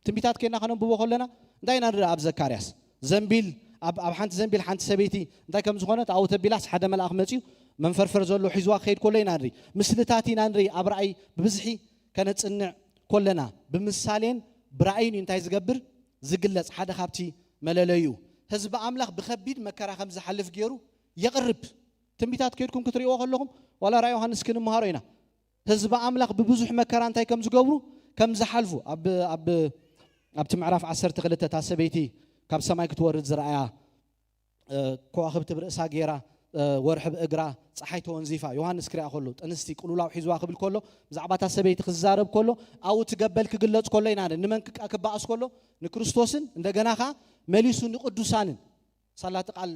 ትንቢታት ከይና ከነንብቦ ከለና እንታይ ኢና ንርኢ? ኣብ ዘካርያስ ዘንቢል ኣብ ሓንቲ ዘንቢል ሓንቲ ሰበይቲ እንታይ ከም ዝኾነት ኣብኡ ተቢላስ ሓደ መልኣኽ መፅዩ መንፈርፈር ዘሎ ሒዝዋ ክኸይድ ከሎ ኢና ንርኢ። ምስልታት ኢና ንርኢ ኣብ ራእይ ብብዝሒ ከነፅንዕ ኮለና ብምሳሌን ብራእይን እዩ እንታይ ዝገብር ዝግለጽ። ሓደ ካብቲ መለለዩ ህዝቢ ኣምላኽ ብኸቢድ መከራ ከም ዝሓልፍ ገይሩ የቕርብ። ትንቢታት ከይድኩም ክትርእይዎ ከለኹም ዋላ ራእይ ዮሃንስ ክንምሃሮ ኢና። ህዝቢ ኣምላኽ ብብዙሕ መከራ እንታይ ከም ዝገብሩ ከም ዝሓልፉ ኣብ ኣብ ኣብቲ ምዕራፍ ዓሰርተ ክልተ እታ ሰበይቲ ካብ ሰማይ ክትወርድ ዝረኣያ ከዋኽብቲ ብርእሳ ገይራ ወርሒ ብእግራ ፀሓይ ተወንዚፋ ዮሃንስ ክሪኣ ከሎ ጥንስቲ ቅሉላው ሒዝዋ ክብል ከሎ ብዛዕባ እታ ሰበይቲ ክዛረብ ከሎ ኣብኡ እቲ ገበል ክግለፅ ከሎ ኢና ንመን ክበኣስ ከሎ ንክርስቶስን እንደገና ከዓ መሊሱ ንቅዱሳንን ሳላት ቃል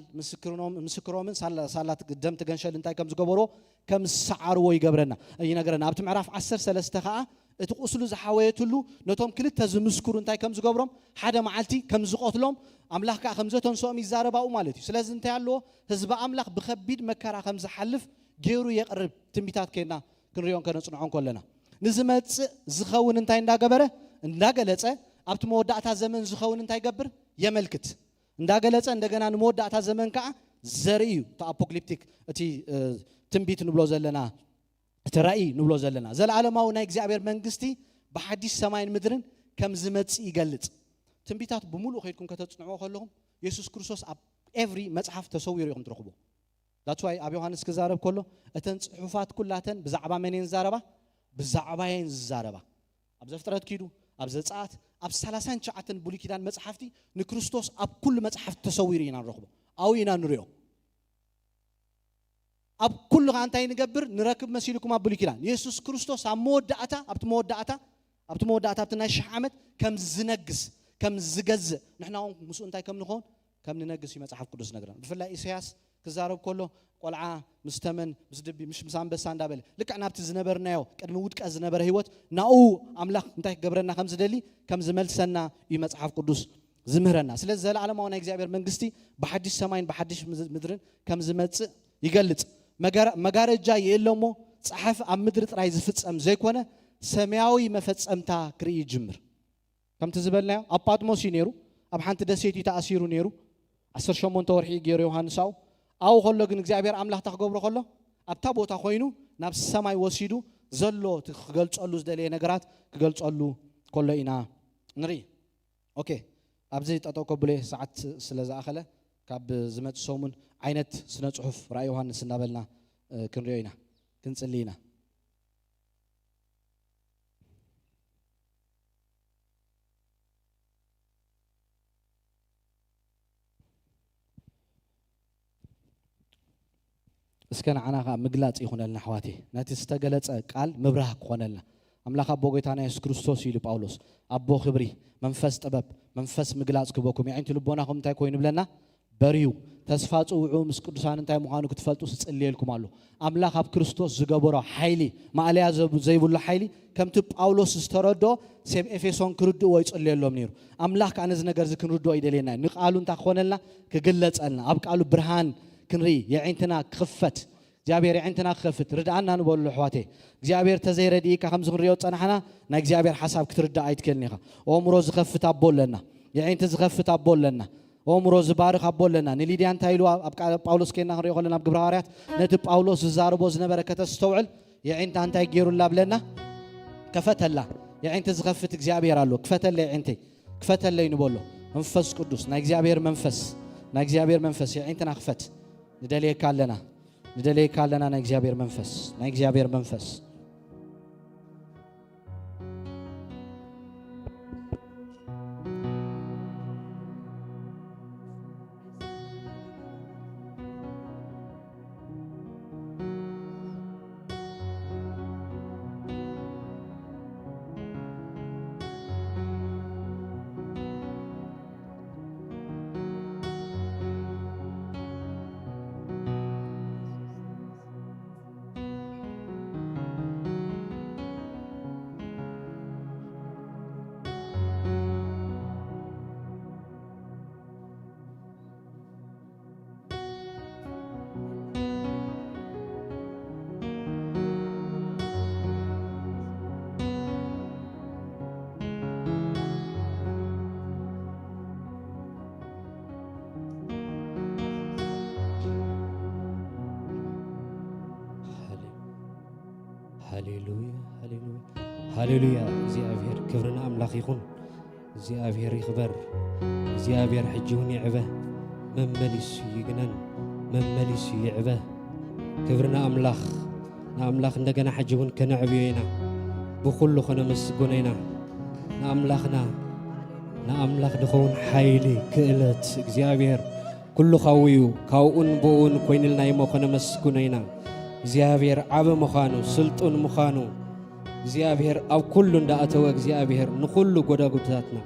ምስክሮምን ሳላት ደም ትገንሸል እንታይ ከም ዝገበርዎ ከም ዝሰዓርዎ ይገብረና ይነግረና ኣብቲ ምዕራፍ ዓሰርተ ሰለስተ ከዓ እቲ ቁስሉ ዝሓወየትሉ ነቶም ክልተ ዝምስክሩ እንታይ ከም ዝገብሮም ሓደ መዓልቲ ከም ዝቐትሎም ኣምላኽ ከዓ ከም ዘተንስኦም ይዛረብ ኣብኡ ማለት እዩ። ስለዚ እንታይ ኣለዎ? ህዝቢ ኣምላኽ ብኸቢድ መከራ ከም ዝሓልፍ ገይሩ የቕርብ። ትንቢታት ከይና ክንሪኦን ከነጽንዖን ከለና ንዝመጽእ ዝኸውን እንታይ እንዳገበረ እንዳገለጸ ኣብቲ መወዳእታ ዘመን ዝኸውን እንታይ ይገብር? የመልክት። እንዳገለጸ እንደገና ንመወዳእታ ዘመን ከዓ ዘርኢ እዩ። እቲ ኣፖክሊፕቲክ፣ እቲ ትንቢት ንብሎ ዘለና፣ እቲ ራእይ ንብሎ ዘለና ዘለዓለማዊ ናይ እግዚኣብሔር መንግስቲ ብሓዲሽ ሰማይን ምድርን ከም ዝመጽእ ይገልጽ። ትንቢታት ብምሉእ ከይድኩም ከተጽንዕዎ ከለኹም የሱስ ክርስቶስ ኣብ ኤቭሪ መጽሓፍ ተሰዊሩ ኢኹም ትረኽቦ። ዳትስ ዋይ ኣብ ዮሃንስ ክዛረብ ከሎ እተን ጽሑፋት ኩላተን ብዛዕባ መን እየን ዝዛረባ? ብዛዕባ እየን ዝዛረባ። ኣብ ዘፍጥረት ኪዱ፣ ኣብ ዘጸኣት፣ ኣብ ሰላሳን ትሽዓተን ብሉይ ኪዳን መጽሓፍቲ ንክርስቶስ ኣብ ኩሉ መጽሓፍቲ ተሰዊሩ ኢና ንረኽቦ። ኣብኡ ኢና ንሪኦ። ኣብ ኩሉ ኸዓ እንታይ ንገብር ንረክብ መሲልኩም ኣብ ብሉይ ኪዳን የሱስ ክርስቶስ ኣብ መወዳእታ ኣብቲ መወዳእታ ኣብቲ መወዳእታ ኣብቲ ናይ ሽሕ ዓመት ከም ዝነግስ ከም ዝገዝእ ንሕና እውን ምስኡ እንታይ ከም ንኸውን ከም ንነግስ እዩ መጽሓፍ ቅዱስ ነግረን። ብፍላይ ኢሳያስ ክዛረብ ከሎ ቆልዓ ምስ ተመን ምስ ድቢ ምስ ምስ ኣንበሳ እንዳበለ ልክዕ ናብቲ ዝነበርናዮ ቅድሚ ውድቀት ዝነበረ ህይወት ናኡ ኣምላኽ እንታይ ክገብረና ከም ዝደሊ ከም ዝመልሰና እዩ መጽሓፍ ቅዱስ ዝምህረና። ስለዚ ዘለዓለማዊ ናይ እግዚኣብሔር መንግስቲ ብሓድሽ ሰማይን ብሓድሽ ምዝ- ምድርን ከም ዝመጽእ ይገልጽ። መጋረ- መጋረጃ የለ እሞ ጸሓፊ ኣብ ምድሪ ጥራይ ዝፍጸም ዘይኮነ ሰማያዊ መፈጸምታ ክርኢ ይጅምር። ከምቲ ዝበልናዮ ኣብ ጳጥሞስ እዩ ነይሩ፣ ኣብ ሓንቲ ደሴት እዩ ተኣሲሩ ነይሩ። ዓሰርተ ሸሞንተ ወርሒ እዩ ገይሩ ዮሃንስ ኣብኡ ኣብኡ ከሎ ግን እግዚኣብሔር ኣምላኽ እንታይ ክገብሮ ከሎ ኣብታ ቦታ ኮይኑ ናብ ሰማይ ወሲዱ ዘሎ እቲ ክገልጸሉ ዝደለየ ነገራት ክገልጸሉ ከሎ ኢና ንርኢ። ኦኬ፣ ኣብዚ ጠጠው ከብሎ እየ፣ ሰዓት ስለ ዝኣኸለ። ካብ ዝመጽእ ሰሙን ዓይነት ስነ ጽሑፍ ራእይ ዮሃንስ እናበልና እ፣ ክንሪኦ ኢና፣ ክንጽሊ ኢና። እስከ ንዓና ኸዓ ምግላጽ ይኹነልና ኣሕዋተይ፣ ነቲ ዝተገለጸ ቃል ምብራህ ክኾነልና። ኣምላኽ ኣቦ ጎይታና የሱስ ክርስቶስ ኢሉ ጳውሎስ፣ ኣቦ ክብሪ፣ መንፈስ ጥበብ፣ መንፈስ ምግላጽ ክበኩም። የዒንቲ ልቦናኹም እንታይ ኮይኑ ይብለና? በርዩ። ተስፋ ጽውዑ ምስ ቅዱሳን እንታይ ምዃኑ ክትፈልጡ ስጽልየልኩም ኣሎ። ኣምላኽ ኣብ ክርስቶስ ዝገበሮ ሓይሊ፣ ማእለያ ዘብ- ዘይብሉ ሓይሊ፣ ከምቲ ጳውሎስ ዝተረድኦ ሰብ ኤፌሶን ክርድእዎ ይጽልየሎም ነይሩ። ኣምላኽ ከኣ ነዚ ነገር እዚ ክንርድኦ ይደልየና እዩ። ንቃሉ እንታይ ክኾነልና? ክግለጸልና፣ ኣብ ቃሉ ብርሃን ክንርኢ፣ የዒንትና ክኽፈት፣ እግዚኣብሔር የዒንትና ክኸፍት ርድኣና ንበሉ ኣሕዋተይ። እግዚኣብሔር ተዘይረድኢካ ከምዚ ክንሪኦ ዝጸናሕና ናይ እግዚኣብሔር ሓሳብ ክትርዳእ ኣይትክእልን ኢኻ። ኣእምሮ ዝኸፍት ኣቦ ኣለና፣ የዒንቲ ዝኸፍት ኣቦ ኣለና፣ ኣእምሮ ዝባርኽ ኣቦ ኣለና። ንሊድያ እንታይ ኢልዋ? ኣብ ቃ- ጳውሎስ ኬና ክንሪኦ ከለና ኣብ ግብረ ሃዋርያት ነቲ ጳውሎስ ዝዛረቦ ዝነበረ ከተስተውዕል የዒንታ እንታይ ገይሩላ ብለና? ከፈተላ። የዒንቲ ዝኸፍት እግዚኣብሔር ኣሎ። ክፈተለይ የዒንተይ፣ ክፈተለይ ንበሎ። መንፈስ ቅዱስ ናይ እግዚኣብሔር መንፈስ ናይ እግዚኣብሔር መንፈስ የዒንትና ክፈት። ንደልየካ ኣለና፣ ንደልየካ ኣለና ናይ እግዚኣብሔር መንፈስ ናይ እግዚኣብሔር መንፈስ። ሃሌሉያ፣ ሃሌሉያ፣ ሃሌሉያ። እግዚኣብሔር ክብሪ ንኣምላኽ ይኹን። እግዚኣብሔር ይኽበር። እግዚኣብሔር ሕጂ እውን ይዕበ። መመሊሱ ይግነን። መመሊሱ ይዕበ። ክብሪ ንኣምላኽ። ንኣምላኽ እንደገና ሕጂ እውን ከነዕብዮ ኢና። ብኹሉ ከነመስግኖ ኢና። ንኣምላኽና፣ ንኣምላኽ ድኸውን ሓይሊ፣ ክእለት እግዚኣብሔር ኩሉ ካብኡ እዩ። ካብኡን ብኡን ኮይንልና እሞ ከነመስግኖ ኢና። እግዚኣብሔር ዓቢ ምዃኑ፣ ስልጡን ምዃኑ፣ እግዚኣብሔር ኣብ ኩሉ እንዳኣተወ እግዚኣብሔር ንኹሉ ጎዳጉድታትና።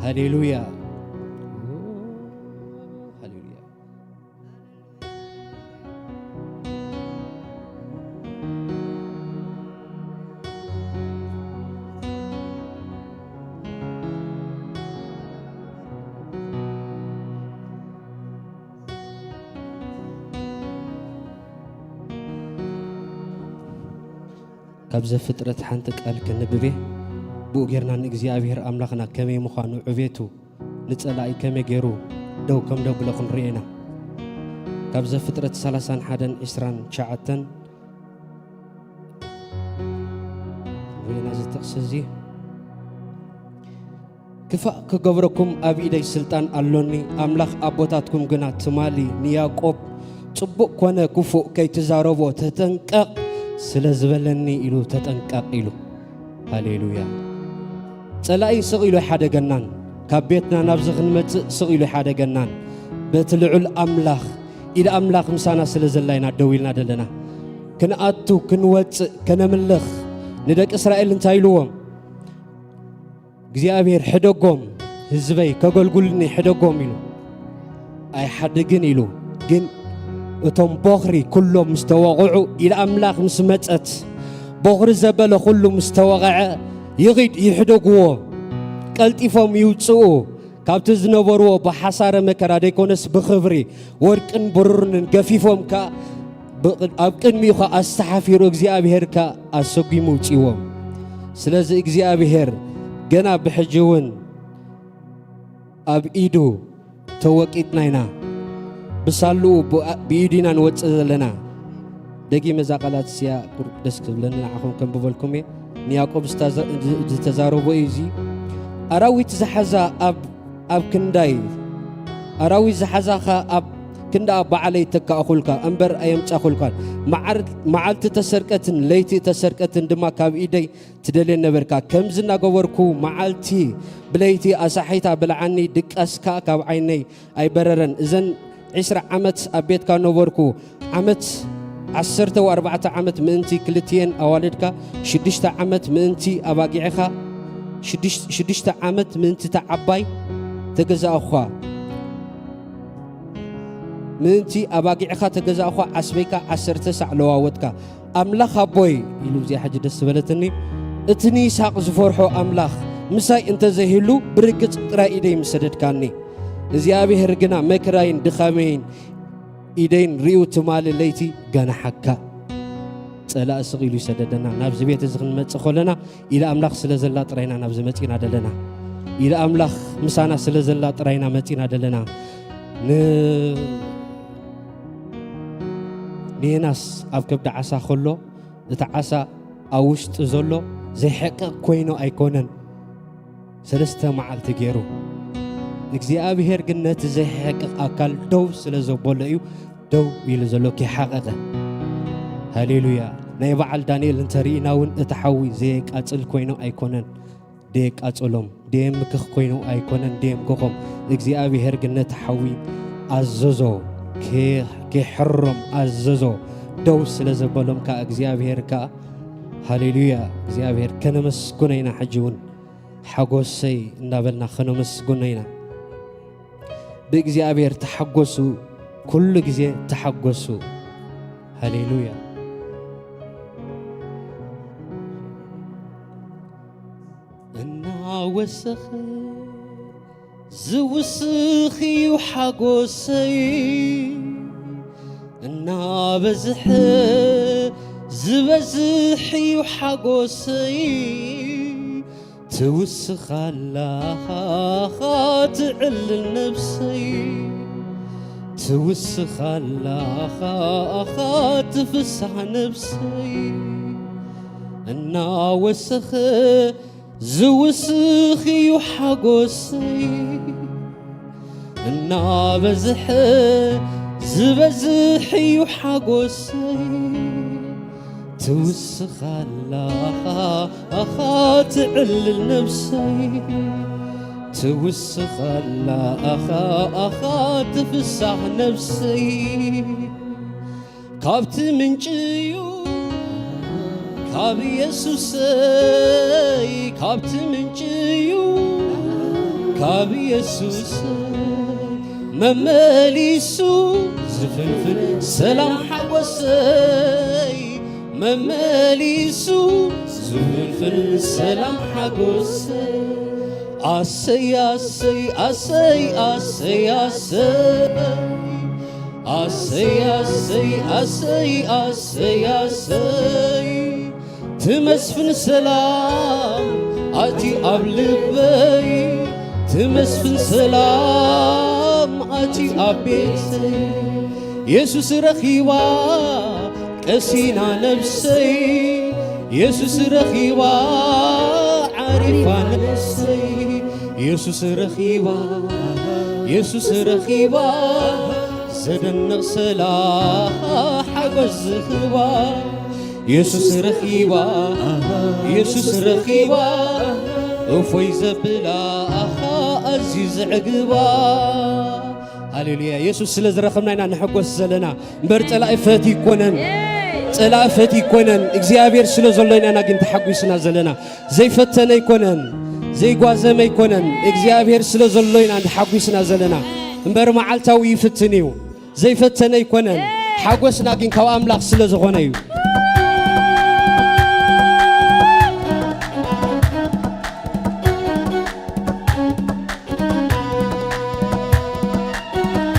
ሃሌሉያ። ሃሌሉያ። ካብ ዘፍጥረት ሓንቲ ቃል ከንብቤ። ብኡ ጌርና ንእግዚኣብሔር ኣምላኽና ከመይ ምዃኑ፣ ዕቤቱ፣ ንጸላኢ ከመይ ገይሩ ደው ከም ደብሎ ክንርኢ ኢና። ካብ ዘፍጥረት ሰላሳን ሓደን ዕስራን ትሽዓተን ርኢና እዚ ጥቕሲ እዚ። ክፋእ ክገብረኩም ኣብ ኢደይ ስልጣን ኣሎኒ፣ ኣምላኽ ኣቦታትኩም ግና ትማሊ ንያዕቆብ ጽቡቕ ኮነ ክፉእ ከይትዛረቦ ተጠንቀቕ ስለ ዝበለኒ ኢሉ፣ ተጠንቀቕ ኢሉ። ሃሌሉያ። ጸላኢ ስቕ ኢሉ ኣይሓደገናን። ካብ ቤትና ናብዚ ክንመጽእ ስቕ ኢሉ ኣይሓደገናን። በቲ ልዑል ኣምላኽ፣ ኢድ ኣምላኽ ምሳና ስለ ዘላ ኢና ደው ኢልና ደለና። ክንኣቱ፣ ክንወጽእ፣ ከነምልኽ። ንደቂ እስራኤል እንታይ ኢልዎም? እግዚኣብሔር ሕደጎም፣ ህዝበይ ከገልጉልኒ ሕደጎም ኢሉ። ኣይሓድግን ኢሉ። ግን እቶም ቦኽሪ ኩሎም ምስ ተወቕዑ፣ ኢድ ኣምላኽ ምስ መጸት፣ ቦኽሪ ዘበለ ኩሉ ምስ ተወቕዐ፣ ይኺድ ይሕደግዎ፣ ቀልጢፎም ይውጽኡ። ካብቲ ዝነበርዎ ብሓሳረ መከራ ደይኮነስ ብኽብሪ ወርቅን ብሩርን ገፊፎም ከኣ ብቕ-፣ ኣብ ቅድሚኡ ከኣ ኣስተሓፊሩ እግዚኣብሔር ከኣ ኣሰጒሙ ውጽእዎም። ስለዚ እግዚኣብሔር ገና ብሕጂ እውን ኣብ ኢዱ ተወቂጥና ኢና። ብሳልኡ ብ-፣ ብኢዱ ኢና ንወጽእ ዘለና። ደጊመ እዛ ቃላት እስያ ቁሩብ ደስ ክብለኒ ንዓኹም ከንብበልኩም እየ። ንያዕቆብ ዝተዘ-፣ ዝተዛረቦ እዩ እዚ። ኣራዊት ዝሓዛ ኣብ፣ ኣብ ክንዳይ፣ ኣራዊት ዝሓዛኻ ኣብ ክንዳ ባዕለይ ተካእኹልካ እምበር ኣየምጻኹልካን። መዓር-፣ መዓልቲ ተሰርቀትን ለይቲ ተሰርቀትን ድማ ካብ ኢደይ ትደልየን ነበርካ። ከምዚ እናገበርኩ መዓልቲ ብለይቲ ኣሳሒት ኣብልዓኒ፣ ድቃስ ከኣ ካብ ዓይነይ ኣይበረረን። እዘን ዕስራ ዓመት ኣብ ቤትካ ነበርኩ። ዓመት ዓሰርተ ወኣርባዕተ ዓመት ምእንቲ ክልቲኤን ኣዋልድካ፣ ሽዱሽተ ዓመት ምእንቲ ኣባጊዕኻ፣ ሽዱሽ-፣ ሽዱሽተ ዓመት ምእንቲ እታ ዓባይ ተገዛእኹኻ። ምእንቲ ኣባጊዕኻ ተገዛእኹኻ፣ ዓስበይካ ዓሰርተ ሳዕ ለዋወጥካ። ኣምላኽ ኣቦይ ኢሉ፣ እዚኣ ሕጂ ደስ ዝበለትኒ። እቲ ንይስሃቅ ዝፈርሖ ኣምላኽ ምሳይ እንተዘይህሉ፣ ብርግጽ ጥራይ ኢደይ ምሰደድካኒ። እግዚኣብሔር ግና መከራይን ድኻመይን ኢደይን ሪኡ፣ ትማሊ ለይቲ ገናሓካ። ጸላኢ ስቕ ኢሉ ይሰደደና። ናብዚ ቤት እዚ ክንመጽእ ከለና፣ ኢድ ኣምላኽ ስለ ዘላ ጥራይና ናብዚ መጺና ደለና። ኢድ ኣምላኽ ምሳና ስለ ዘላ ጥራይና መጺና ደለና። ን-፣ ንዮናስ ኣብ ከብዲ ዓሳ ከሎ፣ እቲ ዓሳ ኣብ ውሽጢ ዘሎ ዘይሕቀቕ ኮይኑ ኣይኮነን፣ ሰለስተ መዓልቲ ገይሩ። እግዚኣብሔር ግን ነቲ ዘይሕቀቕ ኣካል ደው ስለ ዘበሎ እዩ ደው ኢሉ ዘሎ፣ ከይሓቐቐ። ሃሌሉያ። ናይ በዓል ዳንኤል እንተርኢና እውን እቲ ሓዊ ዘየቃጽል ኮይኑ ኣይኮነን፣ ደየቃጽሎም፣ ደየምክኽ ኮይኑ ኣይኮነን፣ ደየምክኾም። እግዚኣብሔር ግን ነቲ ሓዊ ኣዘዞ፣ ከ-፣ ከይሕሮም ኣዘዞ። ደው ስለ ዘበሎም ከኣ እግዚኣብሔር ከኣ፣ ሃሌሉያ፣ እግዚኣብሔር ከነመስግኖ ኢና። ሕጂ እውን ሓጎሰይ እናበልና ከነመስግኖ ኢና። ብእግዚኣብሔር ተሓጎሱ፣ ኩሉ ግዜ ተሓጎሱ። ሃሌሉያ። እናወሰኸ ዝውስኽ እዩ ሓጎሰይ፣ እናበዝሐ ዝበዝሕ እዩ ሓጎሰይ። ትውስኽ ኣላኻ ትዕልል ነብሰይ፣ ትውስኽ ኣላኻ ትፍሳሕ ነብሰይ። እናወሰኸ ዝውስኽ እዩ ሓጎሰይ፣ እናበዝሐ ዝበዝሕ እዩ ሓጎሰይ። ትውስኽ ኣላ ኣኻ ኣኻ ትዕልል ነብሰይ፣ ትውስኽ ኣላ ኣኻ ኣኻ ትፍሳሕ ነብሰይ። ካብቲ ምንጪ እዩ ካብ ኢየሱሰይ፣ ካብቲ ምንጪ እዩ ካብ ኢየሱሰይ መመሊሱ ዝፍንፍን ሰላም ሓጎሰይ፣ መመሊሱ ዝፍንፍን ሰላም ሓጎሰይ። ኣሰይ ኣሰይ ኣሰይ ኣሰይ ኣሰይ ኣሰይ ኣሰይ ኣሰይ ኣሰይ ኣሰይ ትመስፍን ሰላም ኣቲ ኣብ ልበይ ትመስፍን ሰላም ኣቲ ኣብ ቤተይ የሱስ ረኺባ ቀሲና ነብሰይ የሱስ ረኺባ ዓሪፋ ነብሰይ የሱስ ረኺባ የሱስ ረኺባ ዘደንቕ ሰላም ሓጎስ ዝህባ የሱስ ረኺባ የሱስ ረኺባ እፎይ ዘብላ ኣኻ ኣዝዩ ዘዕግባ ሃሌሉያ የሱስ ስለ ዝረኸብና ኢና ንሕጎስ ዘለና እምበር ጸላኢ ፈት ይኮነን ጸላኢ ፈት ይኮነን እግዚኣብሔር ስለ ዘሎ ኢና ኢና ግን ተሓጒስና ዘለና ዘይፈተነ ይኮነን ዘይጓዘመ ይኮነን እግዚኣብሔር ስለ ዘሎ ኢና ተሓጒስና ዘለና እምበር መዓልታዊ ይፍትን እዩ ዘይፈተነ ኣይኮነን ሓጎስና ግን ካብ ኣምላኽ ስለ ዝኾነ እዩ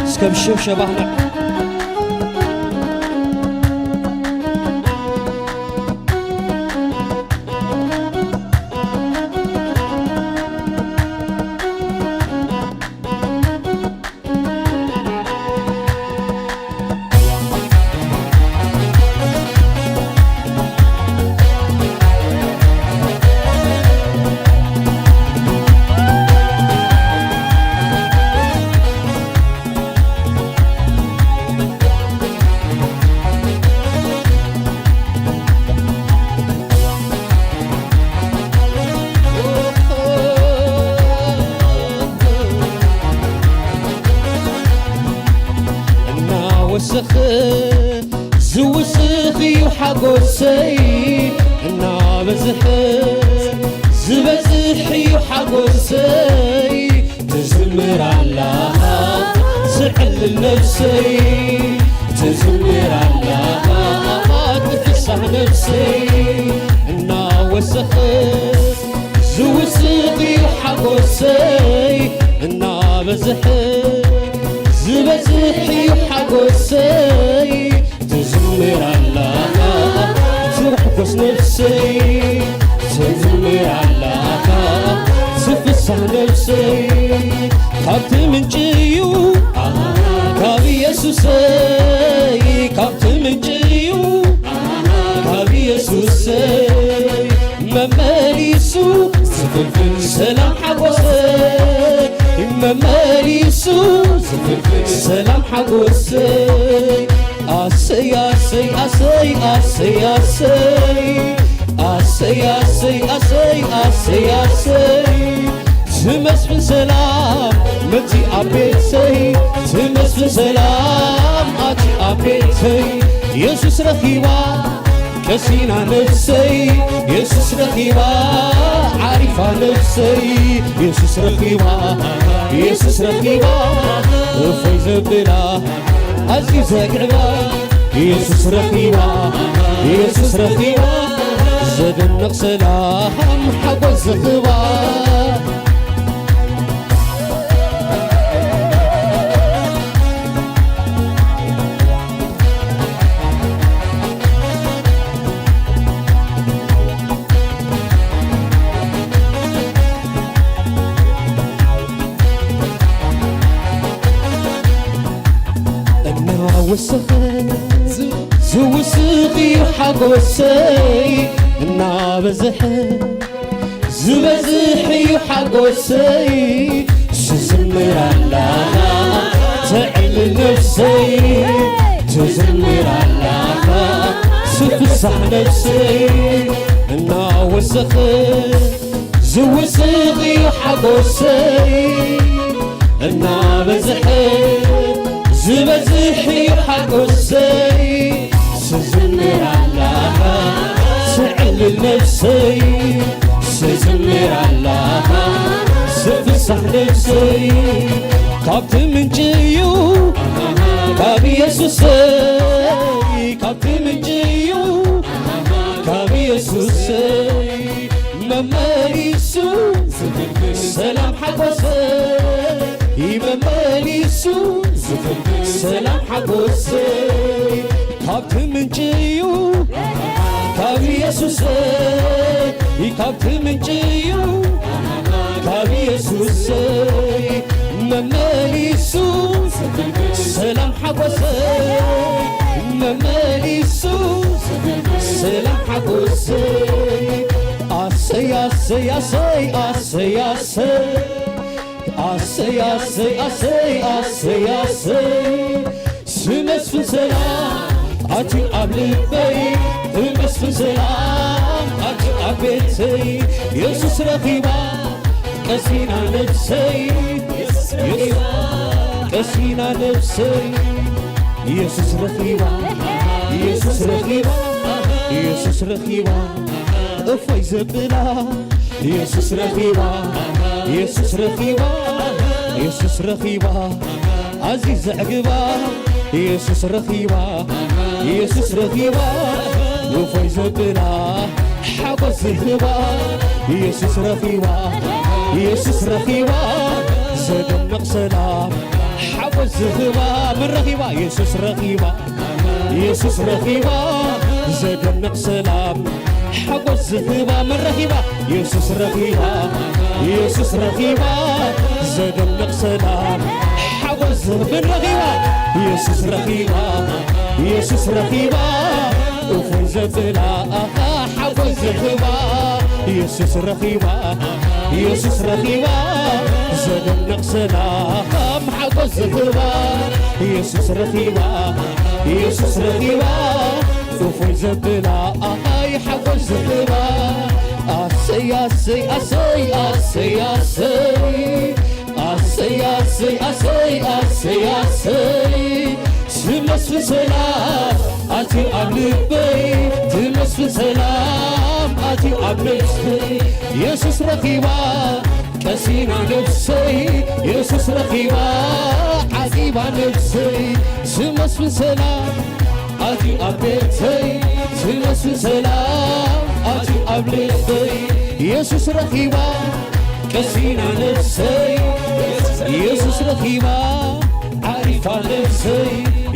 እስከ ብሽብሸባህና እናወሰኸ ዝውስኽ እዩ ሓጎሰይ እናበዝሐ ዝበዝሕ እዩ ሓጎሰይ ትዝምር ኣላ ትዕልል ነብሰይ ትዝምር ኣላ ትፍሳህ ነብሰይ እናወሰኸ ዝውስኽ እዩ ሓጎሰይ እናበዝሐ ዝበዝሕ እዩ ሓጎሰይ ትዝምር ኣላ ትሕጎስ ነብሰይ ትዝምር ኣላ ትፍሳህ ነብሰይ ካብቲ ምንጭ እዩ ካብ ኢየሱሰይ ካብቲ ምንጭ እዩ ካብ ኢየሱሰይ መመሊሱ ዝፍልፍል ሰላም ሓጎሰይ መመሊሱ ዝፍልፍል ሰላም ሓጎሰይ ኣሰይ ኣሰይ ኣሰይ ኣሰይ ኣሰይ ኣሰይ ኣሰይ ኣሰይ ኣሰይ ኣሰይ ዝመስፍን ሰላም መጺ ኣብ ቤተይ ዝመስፍን ሰላም ኣቲ ኣብ ቤተይ የሱስ ረኺባ ቀሲና ነፍሰይ የሱስ ረኺባ ዓሪፋ ነፍሰይ የሱስ ረኺባ የሱስ ረኺባ እፎይ ዘብላ ኣዝዩ ዘግዕባ የሱስ ረኺባ የሱስ ረኺባ ዘደንቕ ሰላም ሓጎስ ዝኽባ እናወሰኸ ዝውስኽ እዩ ሓጎሰይ እናበዝሐ ዝበዝሕ እዩ ሓጎሰይ ስዝምር ኣላ ተዕልል ነፍሰይ ትዝምር ኣላ ስፍሳሕ ነፍሰይ እናወሰኸ ዝውስኽ እዩ ሓጎሰይ እናበዝሐ ዝበዝሕ እዩ ሓጎሰይ ስዝምር ኣላ ስዕልል ነፍሰይ ስዝምር ኣላ ስፍሳሕ ነፍሰይ ካብቲ ምንጭ እዩ ካብ ኢየሱሰይ ካብቲ ምንጭ እዩ ካብ ኢየሱሰይ መመሊሱ ዝፍልፍል ሰላም ሓጎሰይ መመሊሱ ዝፍልፍል ሰላም ሓጎሰይ ካብቲ ምንጭ እዩ ካብ ኢየሱሰይ ካብቲ ምንጪ እዩ ካብ ኢየሱሰይ መመሊሱ ሰላም ሓጎሰይ መመሊሱ ሰላም ሓጎሰይ ኣሰይ ኣሰይ ኣሰይ ኣሰይ ኣሰይ ኣሰይ ኣሰይ ኣሰይ ኣሰይ ኣሰይ ስመስፍን ሰላም ኣትዩ ኣብ ልበይ ስመስፍን ሰላም ኣትዩ ኣብ ቤተይ የሱስ ረኺባ ቀሲና ነብሰይ የሱስ ረኺባ ቀሲና ነብሰይ የሱስ ረኺባ የሱስ ረኺባ የሱስ ረኺባ እፎይ ዘብላ የሱስ ረኺባ የሱስ ረኺባ የሱስ ረኺባ ኣዚ ዘዕግባ የሱስ ረኺባ የሱስ ረኺባ እፎይ ዘብላ ሓጎስ ዝህባ የሱስ ረኺባ የሱስ ረኺባ ዘደንቕ ሰላም ሓጎስ ዝህባ መን ረኺባ የሱስ ረኺባ የሱስ ረኺባ ዘደንቕ ሰላም ሓጎስ ዝህባ መን ረኺባ የሱስ ረኺባ የሱስ ረኺባ ዘደንቕ ሰላም ሓጎስ ዝህብ መን ረኺባ የሱስ ረኺባ የሱስ ረኺባ እፎይ ዘብላ ኣኻ ሓጎስ ዝህባ የሱስ ረኺባ የሱስ ረኺባ ዘደንቕ ሰላም ሓጎስ ዝህባ የሱስ ረኺባ የሱስ ረኺባ እፎይ ዘብላ ኣይ ሓጎስ ዝህባ ኣሰይ ኣሰይ ኣሰይ ኣሰይ ኣሰይ ኣሰይ ኣሰይ ኣሰይ ኣሰይ ኣሰይ ስመስፍን ሰላም ኣትዩ ኣብ ልበይ ትመስፍን ሰላም ኣትዩ ኣብ ነብሰይ የሱስ ረኺባ ቀሲና ነብሰይ የሱስ ረኺባ ዓጊባ ነብሰይ ስመስፍን ሰላም ኣትዩ ኣብ ቤተይ ስመስፍን ሰላም ኣትዩ ኣብ ልበይ የሱስ ረኺባ ቀሲና ነብሰይ የሱስ ረኺባ ዓሪፋ ነብሰይ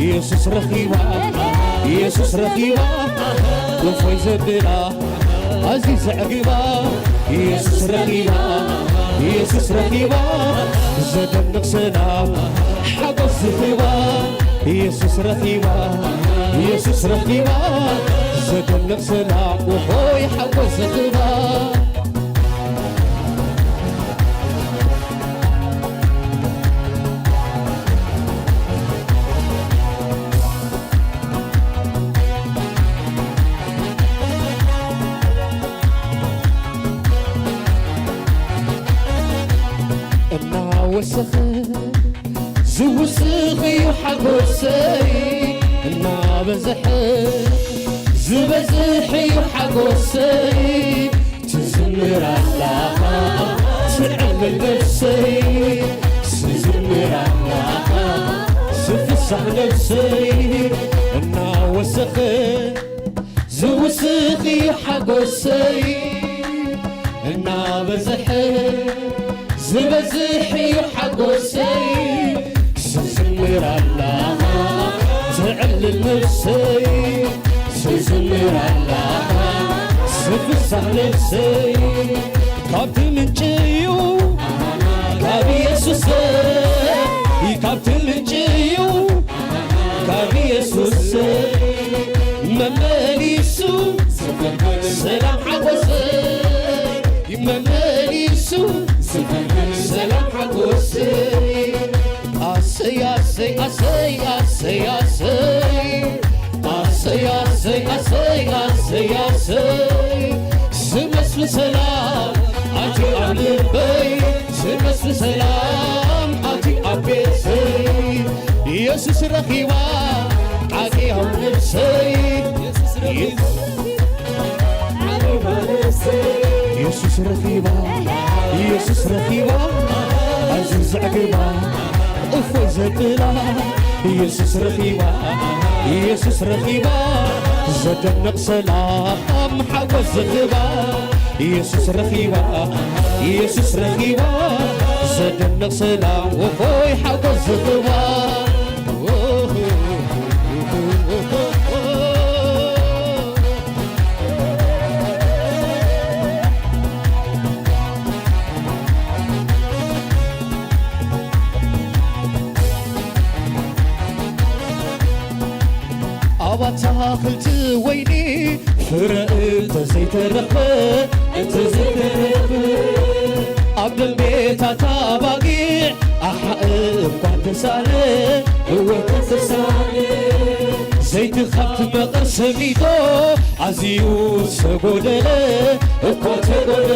የሱስ ረኺባ የሱስ ረኺባ እፎይ ዘብላ ኣዚ ዘዕግባ የሱስ ረኺባ የሱስ ረኺባ ዘደንቕ ሰላም ሓጎስ ዝህባ የሱስ ረኺባ የሱስ ረኺባ ዘደንቕ ሰላም ሆይ ሓጎስ ዝህባ እናወሰኸ ዝውስኽ እዩ ሓጎሰይ እናበዝሐ ዝበዝሕ እዩ ሓጎሰይ ትዝምር ኣላኻ ትዕምል ነፍሰይ ትዝምር ኣላኻ ስፍሳሕ ነፍሰይ እናወሰኸ ዝውስኽ እዩ ሓጎሰይ እናበዝሐ ዝበዝሕ እዩ ሓጎሰይ ስዝምር ኣላ ትዕልል ነፍሰይ ስዝምር ኣላ ስፍሳሕ ነፍሰይ ካብቲ ምንጭ እዩ ካብ ኢየሱሰይ ካብቲ ምንጭ እዩ ካብ ኢየሱሰይ መመሊሱ ሰላም ሓጎሰይ መመሊሱ ሰላም ሓጎሰይ ኣሰይ ኣሰይ ኣሰይ ኣሰይ ኣሰይ ኣሰይ ኣሰይ ኣሰይ ኣሰይ ኣሰይ ዝመስል ሰላም ኣቲ ኣብ ልበይ ዝመስል ሰላም ኣቲ ኣብ ቤተይ ኢየሱስ ረኺባ ዓቂ ኣብ ነፍሰይ ኢየሱስ ረኺባ ኢየሱስ ረኺባ ኣዝዩ ዘዕግባ እፎይ ዘብላ ኢየሱስ ረኺባ ኢየሱስ ረኺባ ዘደንቕ ሰላም ሓጎስ ዝህባ ኢየሱስ ረኺባ ኢየሱስ ረኺባ ዘደንቕ ሰላም ወኾይ ሓጎስ ዝህባ ኣታኽልቲ ወይኒ ፍረ እንተዘይተረኽበ፣ እንተዘይተረኽበ፣ ኣብ ደምቤታት ኣባጊዕ ኣሓ እኳ ተሳነ፣ እወ ተሳነ። ዘይቲ ካብቲ መቐር ሰሚዶ ኣዝዩ ተጎደለ፣ እኳ ተጎደለ።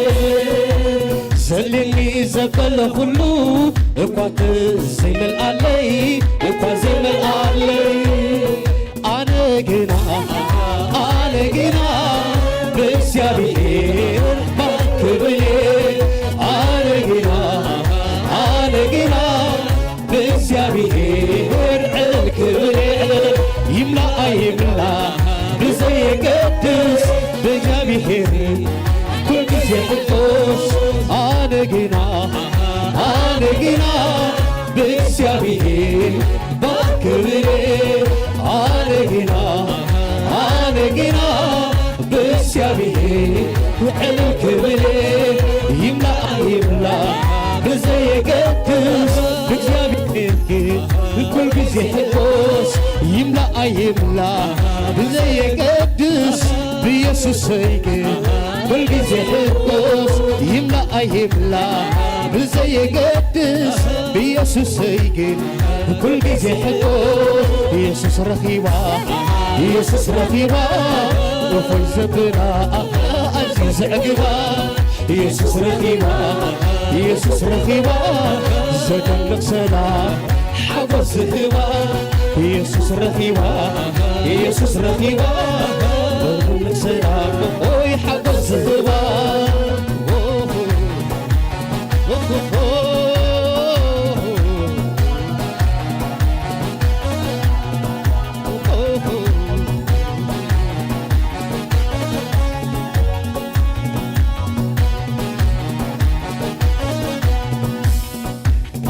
ዘልኒ ዘበለ ኩሉ እኳ ዘይመልኣለይ፣ እኳ ዘይመልኣለይ። ኣነ ግና፣ ኣነ ግና ብእግዚኣብሔር ባርክ ብሌ። ኣነ ግና፣ ኣነ ግና ብእግዚኣብሔር ዕልል ክብል እየ፣ ዕልል። ይምላእ ኣይምላእ ብዘየገድስ ብእግዚኣብሔር ኩልግዜ ሕጎስ። ኣነ ግና፣ ኣነ ግና ብእግዚኣብሔር ባርክ ብሌ። ኣነ ግና፣ ኣነ ግና ብእግዚኣብሔር ዕልል ክብል እየ። ይምላእ ኣይምላእ ብዘየገድስ ብእግዚኣብሔር ግን ኩልግዜ ሕጎስ። ይምላእ ኣይምላእ ብዘየገድስ ብኢየሱሰይ ግን ኩልግዜ ሕጎስ። ይምላእ ኣይምላእ ብዘየገድስ ብኢየሱሰይ ግን ኩልግዜ ሕጎስ። ኢየሱስ ረኺባ፣ ኢየሱስ ረኺባ፣ እፎይ ዘብላ ኣዝዩ ዘዕግባ። ኢየሱስ ረኺባ፣ ኢየሱስ ረኺባ፣ ዘደንቕ ሰላም ሓጎስ ዝህባ። ኢየሱስ ረኺባ፣ ኢየሱስ ረኺባ፣ ዘደንቕ ሰላም፣ ኦይ ሓጎስ ዝህባ።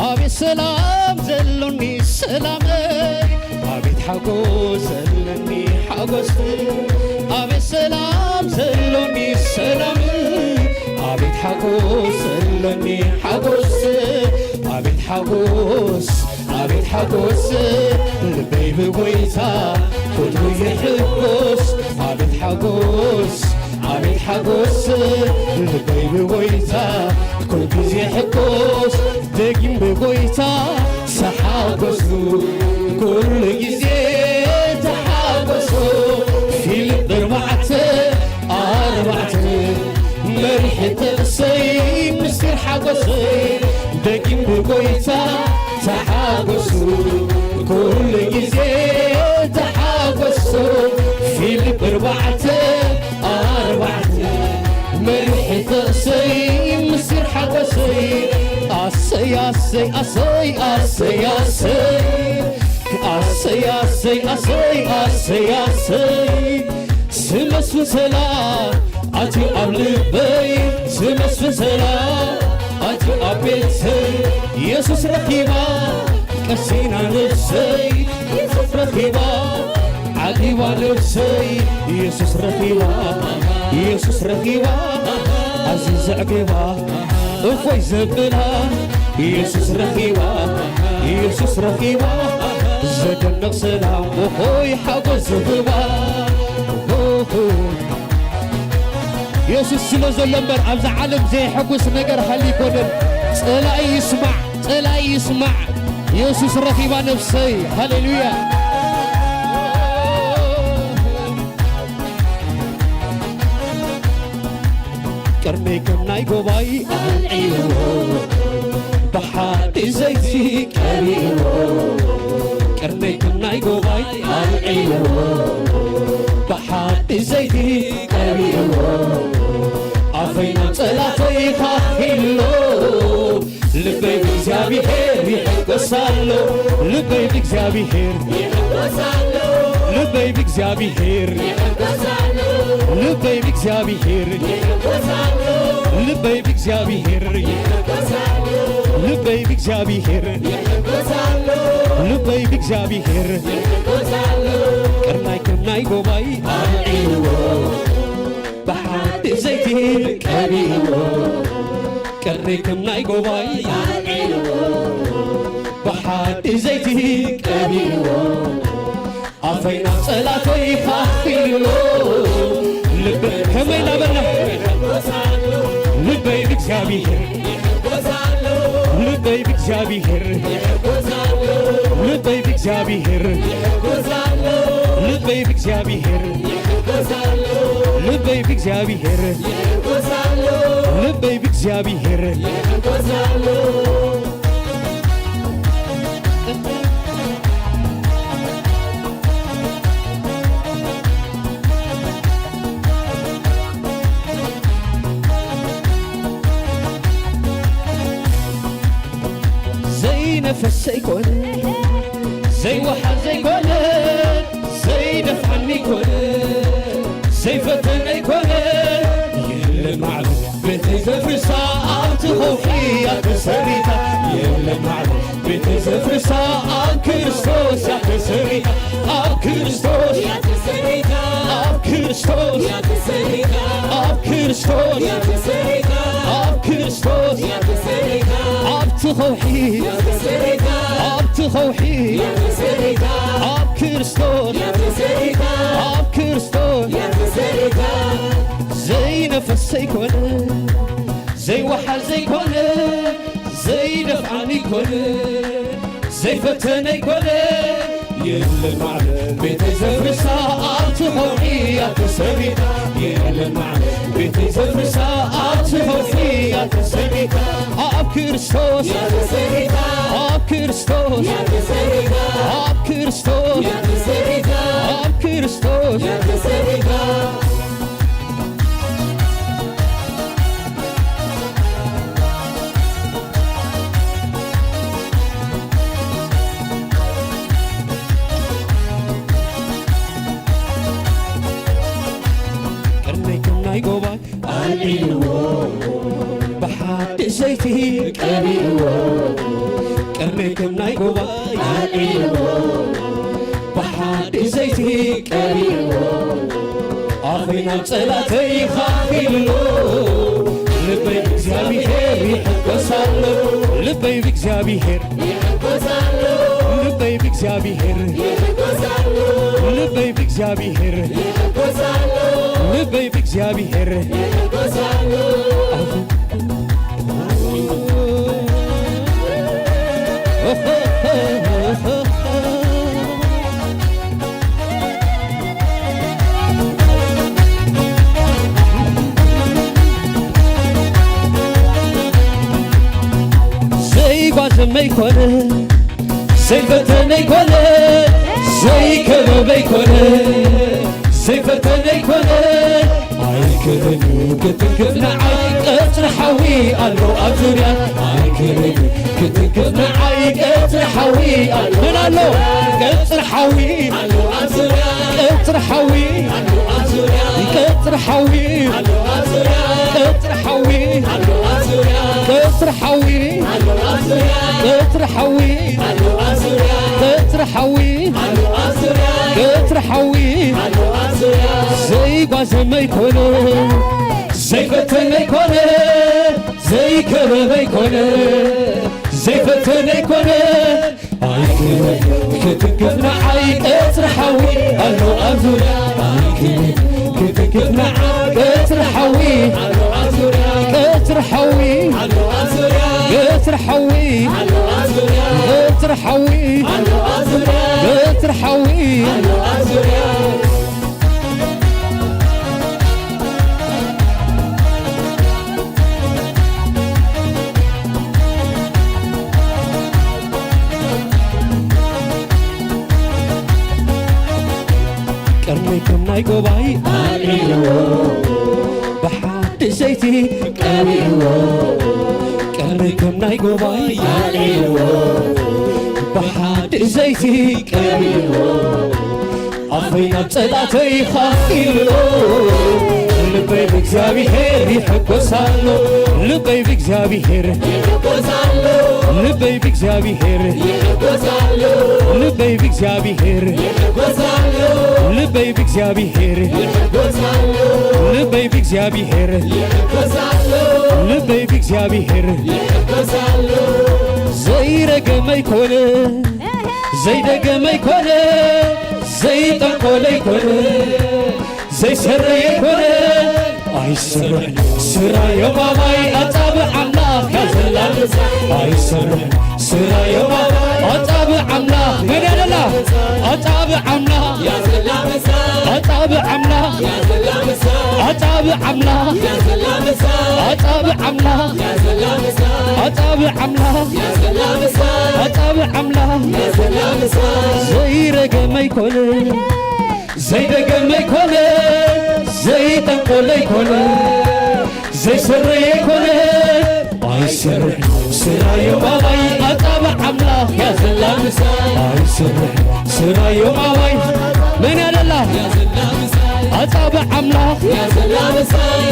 ኣቤት ሰላም ዘሎኒ ሰላም፣ ኣቤት ሓጎስ ዘለኒ ሓጎስ። ኣቤት ሰላም ዘሎኒ ሰላም፣ ኣቤት ሓጎስ ዘለኒ ሓጎስ። ኣቤት ሓጎስ፣ ኣቤት ሓጎስ፣ ልበይ ብጎይታ ኩሉ ይሕጎስ። ኣቤት ሓጎስ፣ ኣቤት ሓጎስ፣ ልበይ ብጎይታ ኩሉ ግዜ ሕጎስ። ደጊም ብጎይታ ተሓጎሱ፣ ኩሉ ግዜ ተሓጎሱ። ፊልጵ ኣርባዕተ ኣርባዕተ መሪሕ ጥቕሰይ ምስጢር ሓጎሰይ። ደጊም ብጎይታ ተሓጎሱ፣ ኩሉ ግዜ ተሓጎሱ። ፊልጵ ኣርባዕተ ኣርባዕተ መሪሕ ጥቕሰይ ምስጢር ሓጎሰይ። ኣሰይ ኣሰይ ኣሰይ ኣሰይ ኣሰይ ኣሰይ ኣሰይ ኣሰይ ኣሰይ ኣሰይ። ስመስፍን ሰላም ኣትዩ ኣብ ልበይ፣ ስመስፍን ሰላም ኣትዩ ኣብ ቤተይ። ኢየሱስ ረኺባ ቀሲና ነፍሰይ፣ ኢየሱስ ረኺባ ዓጊባ ነፍሰይ። ኢየሱስ ረኺባ፣ ኢየሱስ ረኺባ ኣዝዩ ዘዕግባ እፎይ ዘብላ። ኢየሱስ ረኺባ፣ ኢየሱስ ረኺባ ዘደንቕ ሰላም፣ ኦሆይ ሓጎስ ዝህባ። ኦሆ። ኢየሱስ ስለ ዘሎ እምበር ኣብዛ ዓለም ዘየሐጉስ ነገር ሃልዩ ኣይኮነን። ጸላኢ ይስማዕ፣ ጸላኢ ይስማዕ። ኢየሱስ ረኺባ ነፍሰይ። ሃሌሉያ። ቅድመይ ከም ናይ ጎባይ ኣልዒልዎ፣ ብሓድሽ ዘይቲ ቀቢእዎ። ቅድመይ ከም ናይ ጎባይ ኣልዒልዎ፣ ብሓድሽ ዘይቲ ቀቢእዎ። ኣፈይ ናብ ጸላፈይ ካኺሎ፣ ልበይ ብእግዚኣብሔር ይሕጎስ ኣሎ። ልበይ ብእግዚኣብሔር ይሕጎስ ኣሎ። ልበይ ብእግዚኣብሔር ይሕጎስ ኣሎ። ልበይ ብእግዚኣብሔር ይሕጎስ ኣሎ። ልበይ ብእግዚኣብሔር ይሕጎስ ኣሎ። ልበይ ብእግዚኣብሔር ይሕጎስ ኣሎ። ልበይ ብእግዚኣብሔር ይሕጎስ ኣሎ። ቅርናይ ከም ናይ ጎባይ ኣልዒልዎ። ብሓድሽ ዘይቲ ቀቢእዎ፣ ቅርናይ ከም ናይ ጎባይ ኣልዒልዎ፣ ብሓድሽ ዘይቲ ቀቢእዎ። ኣፈይ ናብ ጸላተይ ኻፊሉ ልበይ ከመይ እናበልና ልበይ ብእግዚኣብሔር ልበይ ብእግዚኣብሔር ልበይ ብእግዚኣብሔር ልበይ ብእግዚኣብሔር ልበይ ብእግዚኣብሔር ልበይ ብእግዚኣብሔር ዘይነፈሰ ኣይኮነ ዘይወሓዘ ኣይኮነ ዘይደፍዓኒ ኣይኮነ ዘይፈተነ ኣይኮነ የለን ማዕበል ቤተይ ዘፍርሳ ኣብቲ ኸውሒ እያ ተሰሪታ የለን ማዕበል ቤተይ ዘፍርሳ ኣብ ክርስቶስ እያ ተሰሪታ ኣብ ክርስቶስ እያ ተሰሪታ ኣብ ክርስቶስ እያ ተሰሪታ ኣብ ክርስቶስ እያ ተሰሪታ ኣብ ክርስቶስ እያ ተሰሪታ ኣብቲ ኸውሒ እያ ተሰሪታ ኣብቲ ኸውሒ እያ ተሰሪታ ኣብ ክርስቶስ እያ ተሰሪታ ኣብ ክርስቶስ እያ ተሰሪታ ዘይነፈሰ ኣይኮነ ዘይወሓዘ ኣይኮነ ዘይደፍዓኒ ኣይኮነ ዘይፈተነ ኣይኮነ የለን ማዕበል ቤተይ ዘፍርሳ ኣብቲ ኸውሒ እያ ተሰሪታ የለን ማዕበል ቤተይ ዘፍርሳ ኣብቲ ኸውሒ እያ ተሰሪታ ኣብ ክርስቶስ እያ ተሰሪታ ኣብ ክርስቶስ እያ ተሰሪታ ኣብ ክርስቶስ እያ ተሰሪታ ኣብ ክርስቶስ እያ ተሰሪታ ቅድመይ ከም ናይ ጎባይ ኣልዒልዎ ብሓድሽ ዘይቲ ቀቢእዎ ቅድመይ ከም ናይ ጎባይ ኣልዒልዎ ብሓድሽ ዘይቲ ቀቢእዎ ኣፈይ ናብ ጸላተይ ኻፊልዎ ልበይ ብእግዚኣብሔር ይሕጎስ ኣሎ ልበይ ብእግዚኣብሔር ይሕጎስ ኣሎ ልበይ ብእግዚኣብሔር ይሕጎስ ኣሎ ልበይ ብእግዚኣብሔር ይሕጎስ ኣሎ ልበይ ብእግዚኣብሔር ይሕጎስ ኣሎ ዘይጓዘመ ኣይኮነ ዘይፈተነ ኣይኮነ ዘይከበበ ኣይኮነ ዘይፈተነ ኣይኮነ ኣይክእልን እዩ ክትንክፍ ንዓይ ቀጽሪ ሓዊ ኣሎ ኣብ ዙርያ ኣይክእልን እዩ ክትንክፍ ንዓይ ቀጽሪ ሓዊ ኣሎ መን ኣሎ ቀጽሪ ሓዊ ኣሎ ኣብ ዙርያ ቀጽሪ ሓዊ ኣሎ ኣብ ዙርያ ቀጽሪ ሓዊ ኣሎ ኣብ ዙርያ ቀጽሪ ሓዊ ኣሎ ኣብ ዙርያ ቀጽሪ ሓዊ ኣሎ ኣብ ዙርያ ቀጽሪ ሓዊ ኣሎ ኣብ ዙርያ ቀጽሪ ሓዊ ኣሎ ኣብ ዙርያ ቀጽሪ ሓዊ ዘይጓዘመ ኣይኮነ ዘይፈተነ ኣይኮነ ዘይከበበ ኣይኮነ ዘይፈተነ ኣይኮነ ኣይክብር ክትንክፍ ንዓይ ቀጽሪ ሓዊ ኣሎ ኣብ ዙርያ ኣይክብር ክትንክፍ ንዓይ ቀጽሪ ሓዊ ኣሎ ኣብ ዙርያ ቀጽሪ ሓዊ ኣሎ ኣብ ዙርያ ቀጽሪ ሓዊ ኣሎ ኣብ ዙርያ ቀጽሪ ሓዊ ኣሎ ኣብ ዙርያ ቀጽሪ ሓዊ ኣሎ ኣብ ዙርያ ቅድመይ ከም ናይ ጎባይ ኣልዒልዎ ብሓድሽ ዘይቲ ቀቢእዎ ቅድመይ ከም ናይ ጎባይ ኣልዒልዎ ብሓድሽ ዘይቲ ቀቢእዎ ኣፈይ ናብ ጸላተይ ኻፊልዎ ልበይ ብእግዚኣብሔር ይሕጎስ ኣሎ ልበይ ብእግዚኣብሔር ይሕጎስ ኣሎ ልበይ ብእግዚኣብሔር ይሕጎስ ኣሎ ልበይ ብእግዚኣብሔር ይሕጎስ ኣሎ ልበይ ብእግዚኣብሔር ይሕጎስ ኣሎ ልበይ ብእግዚኣብሔር ይሕጎስ ኣሎ ልበይ ብእግዚኣብሔር ይሕጎስ ኣሎ ዘይረገመ ኣይኮነ ዘይደገመ ኣይኮነ ዘይጠንቆለ ኣይኮነ፣ ዘይሰረየ ኣይኮነ፣ ኣይሰርሕን ስራዮ ባባይ ኣጻብዕ ኣምላኽ ያዘላምሳ። ኣይሰርሕን ስራዮ ባባይ ኣጻብዕ ኣምላኽ መን ያደላ? ኣጻብዕ ኣምላኽ፣ ኣጻብዕ ኣምላኽ፣ ኣጻብዕ ኣምላኽ፣ ኣጻብዕ ኣምላኽ፣ ኣጻብዕ ኣምላኽ፣ ኣጻብዕ ኣምላኽ ዘይረገመ ኣይኮነ፣ ዘይደገመ ኣይኮነ፣ ዘይጠንቆለ ኣይኮነ፣ ዘይሰረየ ኣይኮነ። ኣይሰርሕ ስራዮ ባባይ ኣጻብዕ ኣምላኽ ያዘላምሳ። ኣይሰርሕ ስራዮ ባባይ መን ያደላ? ኣጻብዕ ኣምላኽ፣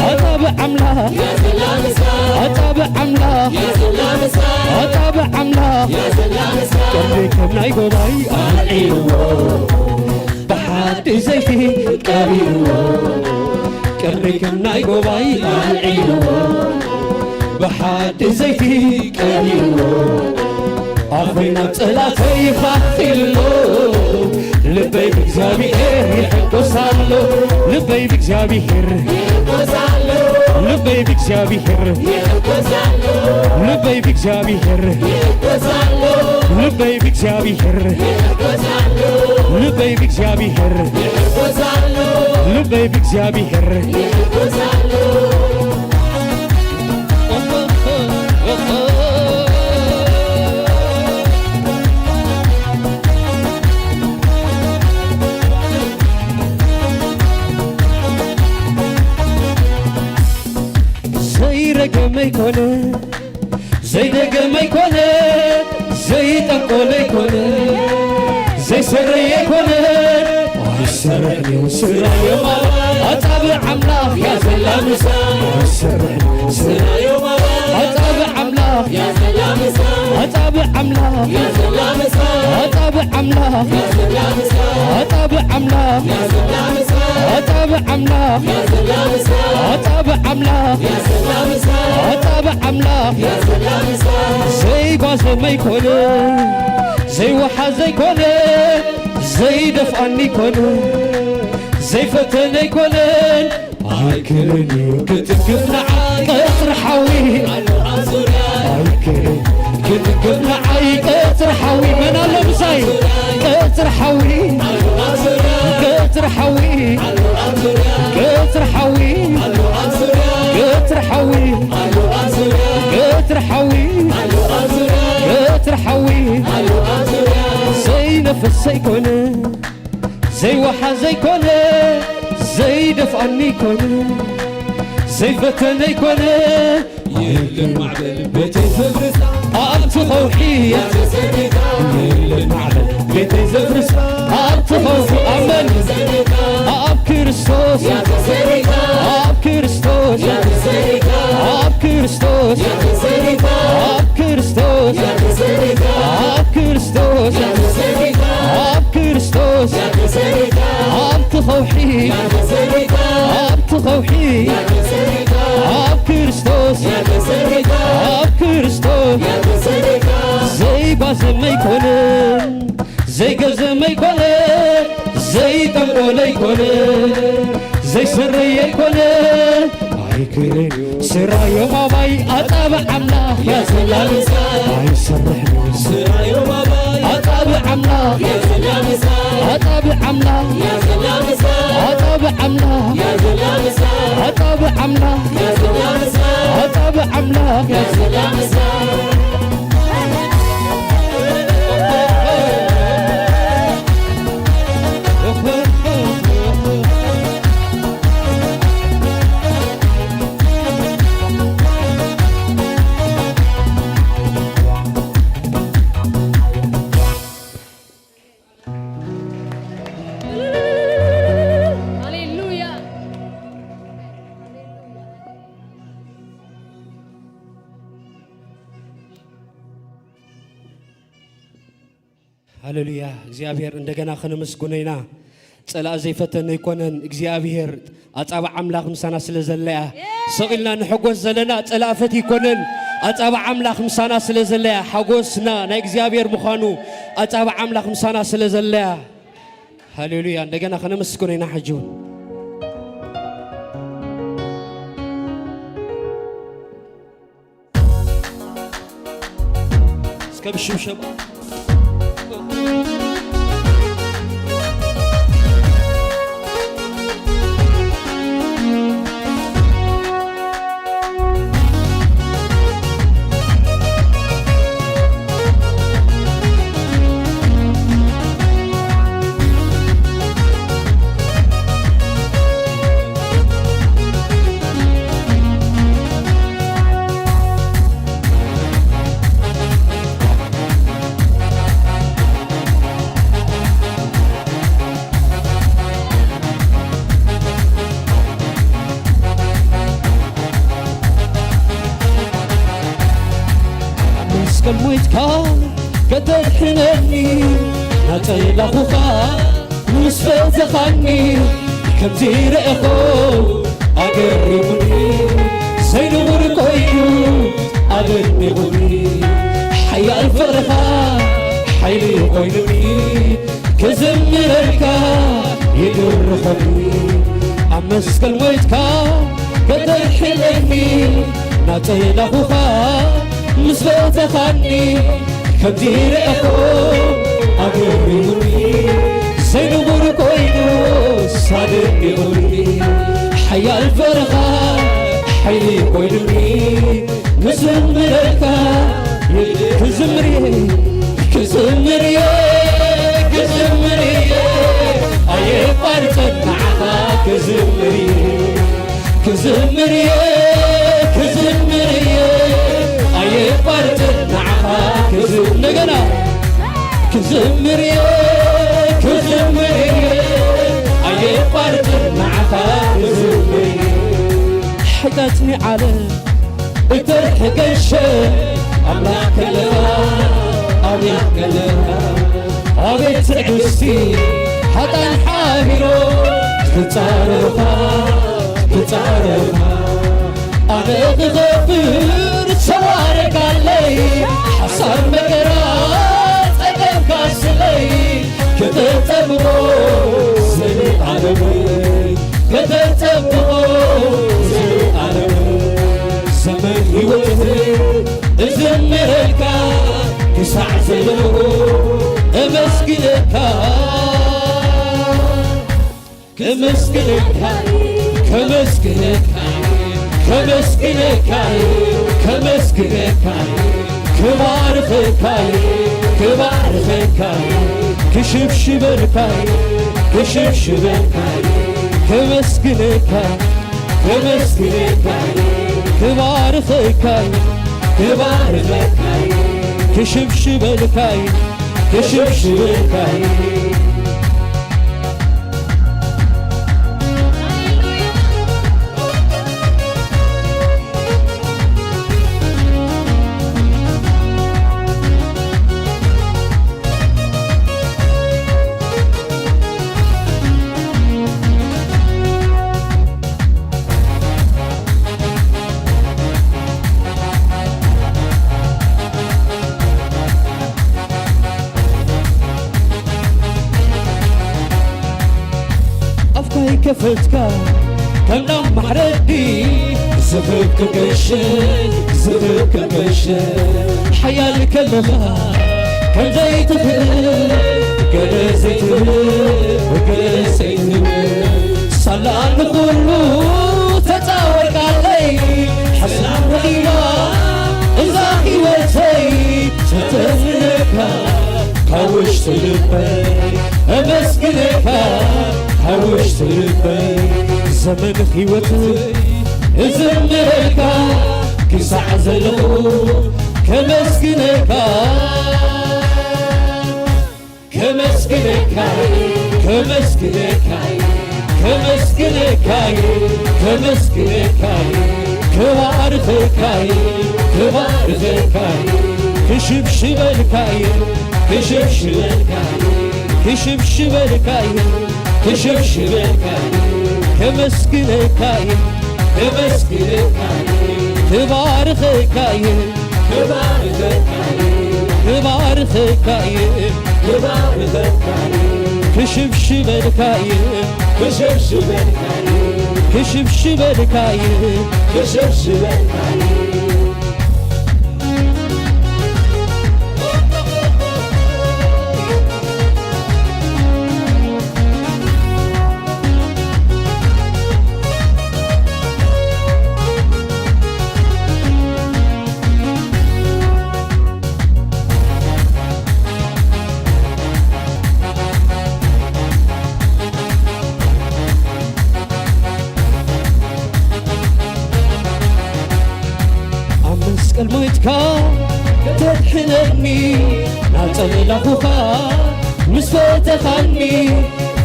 ኣጻብዕ ኣምላኽ፣ ኣጻብዕ ኣምላኽ፣ ኣጻብዕ ኣምላኽ። ቅርቢ ከም ናይ ጎባይ ኣልዒልዎ፣ ብሓዲ ዘይቲ ቀቢእዎ። ቅርቢ ከም ናይ ጎባይ ኣልዒልዎ፣ ብሓዲ ዘይቲ ቀቢእዎ። ኣፈይ ናብ ጸላተይ ፋሕ ኢሉ ኣሎ፣ ልበይ ብእግዚኣብሔር ይሕጎስ ኣሎ። ልበይ ብእግዚኣብሔር፣ ልበይ ብእግዚኣብሔር፣ ልበይ ብእግዚኣብሔር፣ ልበይ ብእግዚኣብሔር፣ ልበይ ብእግዚኣብሔር፣ ልበይ ብእግዚኣብሔር። ዘይረገመ ኣይኮነ፣ ዘይደገመ ኣይኮነ፣ ዘይጠንቆለ ኣይኮነ፣ ዘይሰረየ ኣይኮነ። ኣይሰርሕን እዩ ስራዮ ኣጻብዕ ኣምላኽ ያዘላምሳ። ኣይሰርሕን እዩ ስራዮ ኣጻብዕ ኣምላኽ፣ ኣጻብዕ ኣምላኽ፣ ኣጻብዕ ኣምላኽ፣ ኣጻብዕ ኣምላኽ፣ ኣጻብዕ ኣምላኽ፣ ኣጻብዕ ኣምላኽ፣ ኣጻብዕ ኣምላኽ። ዘይጓዘመ ኣይኮነ፣ ዘይወሓዘ ኣይኮነ፣ ዘይደፍኣኒ ኣይኮነ፣ ዘይፈተነ ኣይኮነን። ኣይክልን እዩ ክትክፍ ንዓይ ቀጽሪ ሓዊ። ኣይክልን ክትክፍ ንዓይ ቀጽሪ ሓዊ። መን ኣሎ ምሳይ? ቀጽሪ ሓዊ፣ ቀጽሪ ሓዊ፣ ቀጽሪ ሓዊ፣ ቀጽሪ ሓዊ፣ ቀጽሪ ሓዊ፣ ቀጽሪ ሓዊ። ዘይነፈሰ ኣይኮነ፣ ዘይወሓዘ ኣይኮነ፣ ዘይደፍኣኒ ኣይኮነ፣ ዘይፈተነ ኣይኮነ። የለን ማዕበል ቤተይ ዘፍርሳ፣ ኣብቲ ኸውሒ እያ ተሰሪታ። የለን ማዕበል ቤተይ ዘፍርሳ፣ ኣብቲ ኸውሒ። ኣመን። ኣብ ክርስቶስ እያ ተሰሪታ። ኣብ ክርስቶስ እያ ተሰሪታ። ኣብ ክርስቶስ እያ ተሰሪታ። ኣብ ክርስቶስ እያ ተሰሪታ። ኣብ ክርስቶስ እያ ተሰሪታ። ኣብ ክርስቶስ እያ ተሰሪታ። ኣብቲ ኸውሒ እያ ተሰሪታ። ኣብቲ ኸውሒ እያ ተሰሪታ። ኣብ ክርስቶስ እያ ተሰሪታ። ኣብ ክርስቶስ እያ ተሰሪታ። ዘይጓዘመ ኣይኮነን፣ ዘይገዘመ ኣይኮነ፣ ዘይጠንቆለ ኣይኮነ፣ ዘይሰረየ ኣይኮነ። ኣይክልን ስራዮ ባባይ ኣጻብዕ ኣምላኽ ያዘላምሳ። ኣይሰርሕን ስራዮ ባባይ ኣጻብዕ ኣምላኽ፣ ኣጻብዕ ኣምላኽ፣ ኣጻብዕ ኣምላኽ፣ ኣጻብዕ ኣምላኽ፣ ኣጻብዕ ኣምላኽ። ሃሌሉያ። ሃሌሉያ። እግዚኣብሔር እንደገና ከነመስግኖ ኢና። ጸላእ ዘይፈተነ ኣይኮነን። እግዚኣብሔር ኣጻብዕ ኣምላኽ ምሳና ስለ ዘለያ፣ ሰቕ ኢልና ንሕጎስ ዘለና ጸላእ ፈት ኣይኮነን። ኣጻብዕ ኣምላኽ ምሳና ስለ ዘለያ፣ ሓጎስና ናይ እግዚኣብሔር ምዃኑ ኣጻብዕ ኣምላኽ ምሳና ስለ ዘለያ። ሃሌሉያ። እንደገና ከነመስግኖ ኢና ሕጂ እውን። እስከ ብሽብሸባ መስቀል ሞይትካ ከተድሕነኒ፣ ናጸላኹኻ ምስ ፈተኻኒ፣ ከምዚ ረእኹ ኣገሪሙኒ፣ ዘይንቡር ኮይኑ ኣደኒቑኒ። ሓያል ፍቕርኻ ሓይሊ ኮይኑኒ፣ ክዝምረልካ ይድርኸኒ። ኣብ መስቀል ሞይትካ ከተድሕነኒ፣ ናጸላኹኻ ምስ ፈተኻኒ፣ ከምዚ ረእኹ ኣገሪሙኒ፣ ዘይንቡር ኮይኑ ኣደኒቑኒ። ሓያል ፍቕርኻ ሓይሊ ኮይኑኒ፣ ክዝምረልካ ክዝምር እየ፣ ክዝምር እየ፣ ክዝምር እየ፣ ኣየቋርጽን ንዓኻ ክዝምር እየ፣ ክዝምር እየ፣ ክዝምር እየ፣ ኣየቋርጽን ንዓኻ ክዝ-፣ እንደገና ክዝምር እየ፣ ክዝምር እየ፣ ኣየቋርጽን ንዓኻ ክዝምር እየ። ሕጠትኒ ዓለም እተርሕገሸ ኣምላኽ ከለኻ፣ ኣምላኽ ከለኻ፣ ኣቤት ትዕግስቲ፣ ሓጣን ሓቢሮ ክጻረሩኻ፣ ክጻረሩኻ። ኣነ ክኸብር ተዋረድካለይ፣ ሓሳር መከራ ጸገምካ ስለይ፣ ከተጸብቆ ዘለዓለም፣ ከተጸብቆ ዘለዓለም። ዘመን ህይወት እዝምረልካ፣ ክሳዕ ዘለኹ እመስግነካ። ከመስግነካ፣ ከመስግነካ፣ ከመስግነካ፣ ከመስግነካ፣ ክባርኸካ፣ ክባርኸካ፣ ክሽብሽበልካ፣ ክሽብሽበልካ፣ ከመስግነካ፣ ከመስግነካ፣ ክባርኸካ፣ ክባርኸካ፣ ክሽብሽበልካ፣ ክሽብሽበልካ። ኣፍካ ይከፈትካ ከም ናብ ማሕረዲ፣ ዝኽብ ክገሸ፣ ዝኽብ ክገሸ። ሓያል ከለኻ ከም ዘይትኽእል፣ ገለ ዘይትብል፣ ገለ ዘይትብል። ሳላ ንኹሉ ተጻወርካለይ፣ ሓሳብ ረኺባ እዛ ህይወተይ። ተተዝነካ ካብ ውሽጢ ልበይ፣ እመስግነካ ካብ ውሽጢ ልበይ። ዘመን ህይወት እዝምረልካ ክሳዕ ዘለኹ ከመስግነካ። ከመስግነካ፣ ከመስግነካ፣ ከመስግነካ፣ ከመስግነካ፣ ክባርኸካ፣ ክባርኸካ፣ ክሽብሽበልካ፣ ክሽብሽበልካ፣ ክሽብሽበልካ፣ ክሽብሽበልካ፣ ከመስግነካ፣ ከመስግነካ፣ ክባርኸካ፣ ክባርኸካ፣ ክባርኸካ፣ ክባርኸካ። ክሽብሽበልካ እየ፣ ክሽብሽበልካ እየ፣ ክሽብሽበልካ እየ፣ ክሽብሽበልካ እየ። ኣብ መስቀል ሞይትካ ከተድሕነኒ፣ ናብ ጸላኹኻ ምስ ፈተኻኒ፣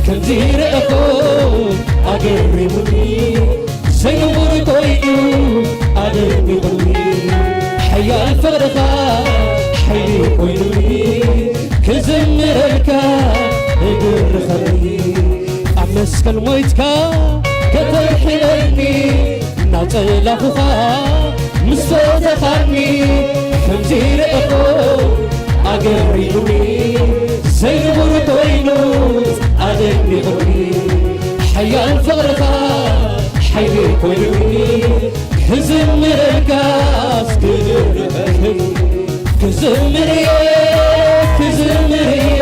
ከምዚ ረኣኹ ኣገሪሙኒ። ዘይንቡር ኮይኑ ኣደኒቑኒ፣ ሓያል ፍቕርኻ ሓይሊ ኮይኑኒ፣ ክዝምረልካ እግርኸኒ። ኣብ መስቀል ሞይትካ ከተድሕነኒ፣ ናብ ጸላኹኻ ምስ ፈተኻኒ፣ ከምዚ ረኣኹ ኣገሪሙኒ፣ ዘይንቡር ኮይኑ ኣደኒቑኒ። ሓያል ፍቕርኻ ሓይሊ ኮይኑኒ፣ ክዝምረልካስ ክድርኸኒ። ክዝምር እየ፣ ክዝምር እየ፣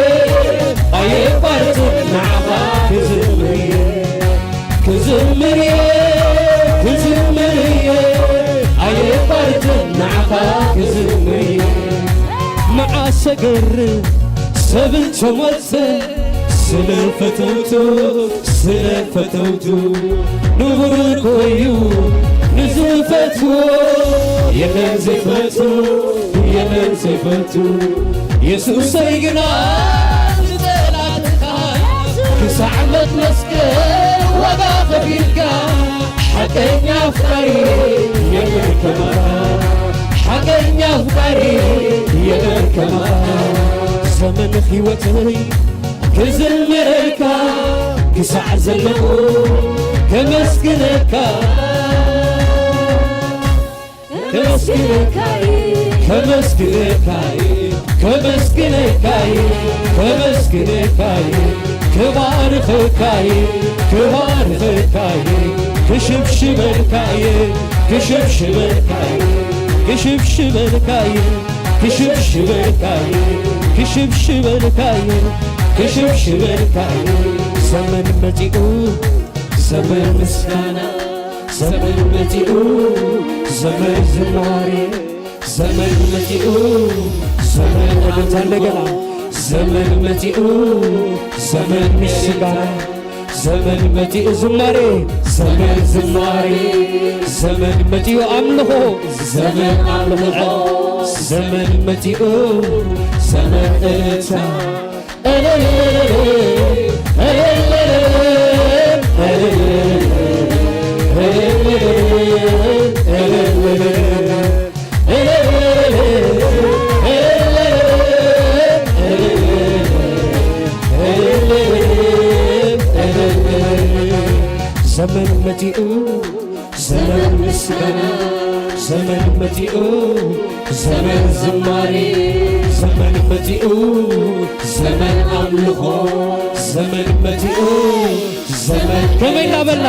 ኣየቋርጽን ንዓኻ ክዝምር እየ። ክዝምር እየ፣ ክዝምር እየ፣ ኣየቋርጽን ንዓኻ ክዝምር እየ። መዓስ ሰገር ሰብ እንተሞተ ስለ ፈተውቱ፣ ስለ ፈተውቱ፣ ንቡር ኮይኑ ንዝፈትዎ የለን ዘይፈቱ፣ የለን ዘይፈቱ። የሱሰይ ግና ንጠላትኻ ክሳዕ ሞት መስቀል ዋጋ ከፊልካ፣ ሓቀኛ ኣፍቃሪ የለን ከማኻ፣ ሓቀኛ ኣፍቃሪ የለን ከማኻ። ዘመን ህይወተይ ክዝምረልካ፣ ክሳዕ ዘለኹ ከመስግነካ። ከመስግነካ እየ፣ ከመስግነካ እየ፣ ከመስግነካ እየ፣ ከመስግነካ እየ፣ ክባርኸካ እየ፣ ክባርኸካ እየ፣ ክሽብሽበልካ እየ፣ ክሽብሽበልካ እየ፣ ክሽብሽበልካ እየ፣ ክሽብሽበልካ እየ፣ ክሽብሽበልካ እየ፣ ክሽብሽበልካ እየ። ዘመን መጺኡ ዘመን ምስጋና፣ ዘመን መጺኡ ዘመን ዝማሬ፣ ዘመን መጺኡ ዘመን እልልታ፣ እንደገና ዘመን መጺኡ ዘመን ምስጋና፣ ዘመን መጺኡ ዝማሬ፣ ዘመን ዝማሬ፣ ዘመን መጺኡ ኣምልኾ፣ ዘመን ኣምልኾ፣ ዘመን መጺኡ ዘመን እልልታ። ዘመን መጺኡ ዘመን ምስጋና፣ ዘመን መጺኡ ዘመን ዝማሬ፣ ዘመን መጺኡ ዘመን ኣምልኾ፣ ዘመን መጺኡ ዘመን ከመይ እናበልና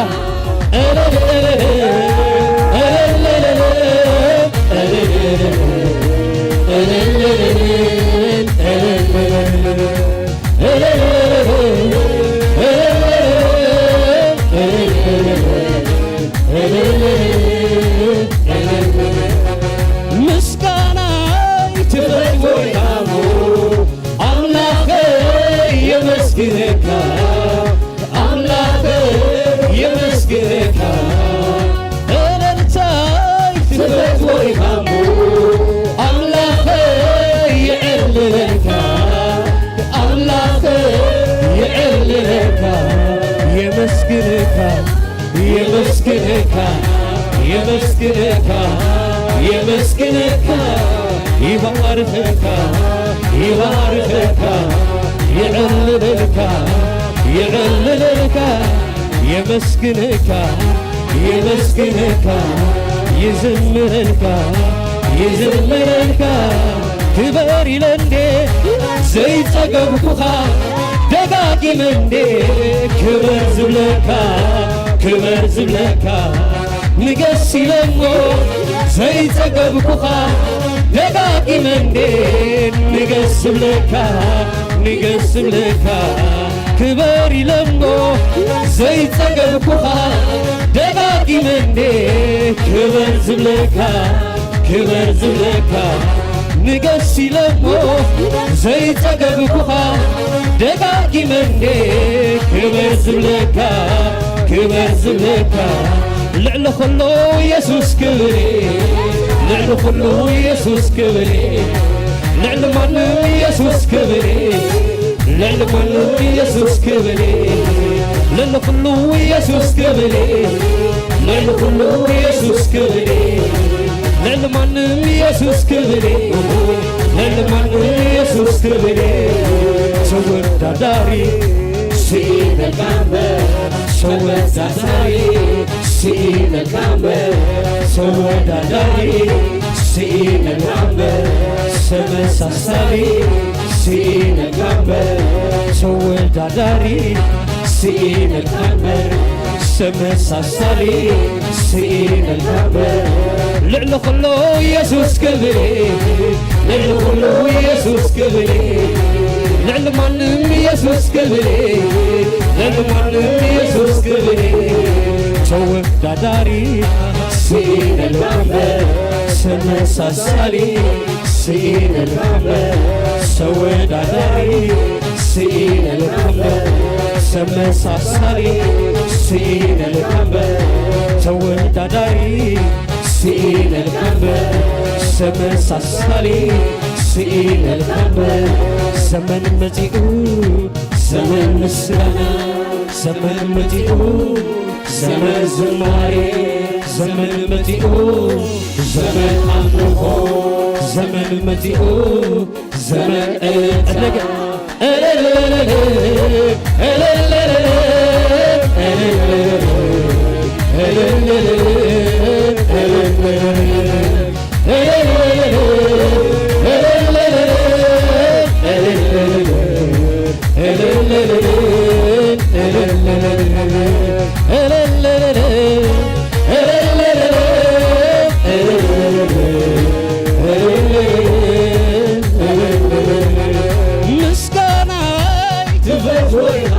ምስጋናይ ትፈትዎ ኢኻ እሞ ኣምላኸይ የመስግነካ፣ ኣምላኸይ የመስግነካ። እልልታይ ትፈትዎ ኢኻ እሞ ኣምላኸይ የዕልለካ፣ ኣምላኸይ የዕልለካ። የመስግነካ፣ የመስግነካ፣ የመስግነካ፣ የመስግነካ፣ ይባርኸካ፣ ይባርኸካ፣ የዕልለልካ፣ የዕልለልካ፣ የመስግነካ፣ የመስግነካ፣ ይዝምረልካ፣ ይዝምረልካ። ክበር ኢለ እንዴ ዘይጸገብኩኻ፣ ደጋጊመ እንዴ ክበር ዝብለካ፣ ክበር ዝብለካ፣ ንገስ ኢለሞ ዘይጸገብኩኻ፣ ደጋጊመ እንዴ ንገስ ዝብለካ፣ ንገስ ዝብለካ፣ ክበር ኢለሞ ዘይጸገብኩኻ፣ ደጋጊመ እንዴ ክበር ዝብለካ፣ ክበር ዝብለካ፣ ንገስ ኢለሞ ዘይጸገብኩኻ፣ ደጋጊመ እንዴ ክበር ዝብለካ፣ ክበር ዝብለካ፣ ልዕሊ ኩሉ የሱስ ክብሪ፣ ልዕሊ ኩሉ የሱስ ክብሪ፣ ልዕሊ ማንም የሱስ ክብሪ፣ ልዕሊ ኩሉ የሱስ ክብሪ፣ ልዕሊ ኩሉ የሱስ ክብሪ፣ ልዕሊ ኩሉ የሱስ ክብሪ፣ ልዕሊ ማንም የሱስ ክብሪ፣ ልዕሊ ማንም የሱስ ክብሪ፣ ተወዳዳሪ ስኢነልካ እምበር፣ ተወዳዳሪ ስኢነልካ እምበር፣ ተወዳዳሪ ስኢነልካ እምበር፣ ተመሳሳሊ ስኢነልካ እምበር፣ ተወዳዳሪ ስኢነልካ እምበር፣ ተመሳሳሊ ስኢነልካ እምበር፣ ልዕሊ ኩሉ የሱስ ክብሪ፣ ልዕሊ ኩሉ የሱስ ክብሪ፣ ልዕሊ ማንም የሱስ ክብሪ፣ ልዕሊ ማንም የሱስ ክብሪ፣ ተወዳዳሪ ስኢነልካ እምበር፣ ተመሳሳሊ ስኢነልካ እምበር፣ ተወዳዳሪ ስኢነልካ እምበር፣ ተመሳሳሊ ስኢነልካ እምበር፣ ተወዳዳሪ ስኢነልካ እምበር፣ ተመሳሳሊ ስኢነልካ እምበር፣ ዘመን መጺኡ፣ ዘመን ምስጋና፣ ዘመን መጺኡ፣ ዘመን ዝማሬ፣ ዘመን መጺኡ፣ ዘመን ኣምልኾ፣ ዘመን መጺኡ፣ ዘመን እልልታ። ምስጋናይ ትፈትዎ ኢኻ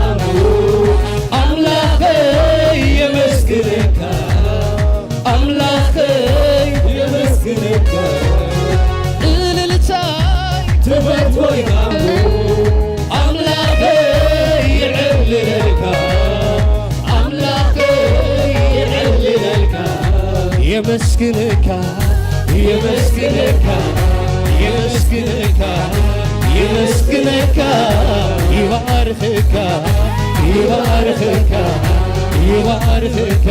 ኣምላኸይ፣ የመስግነካ ኣምላኸይ፣ የመስግነካ። እልልታይ ትፈትዎ ኢኻ ኣምላኸይ፣ የዕልለካ ኣምላኸይ፣ የዕልለካ። የመስግነካ፣ የመስግነካ፣ የመስግነካ፣ የመስግነካ፣ ይባርኸካ፣ ይባርኸካ፣ ይባርኸካ፣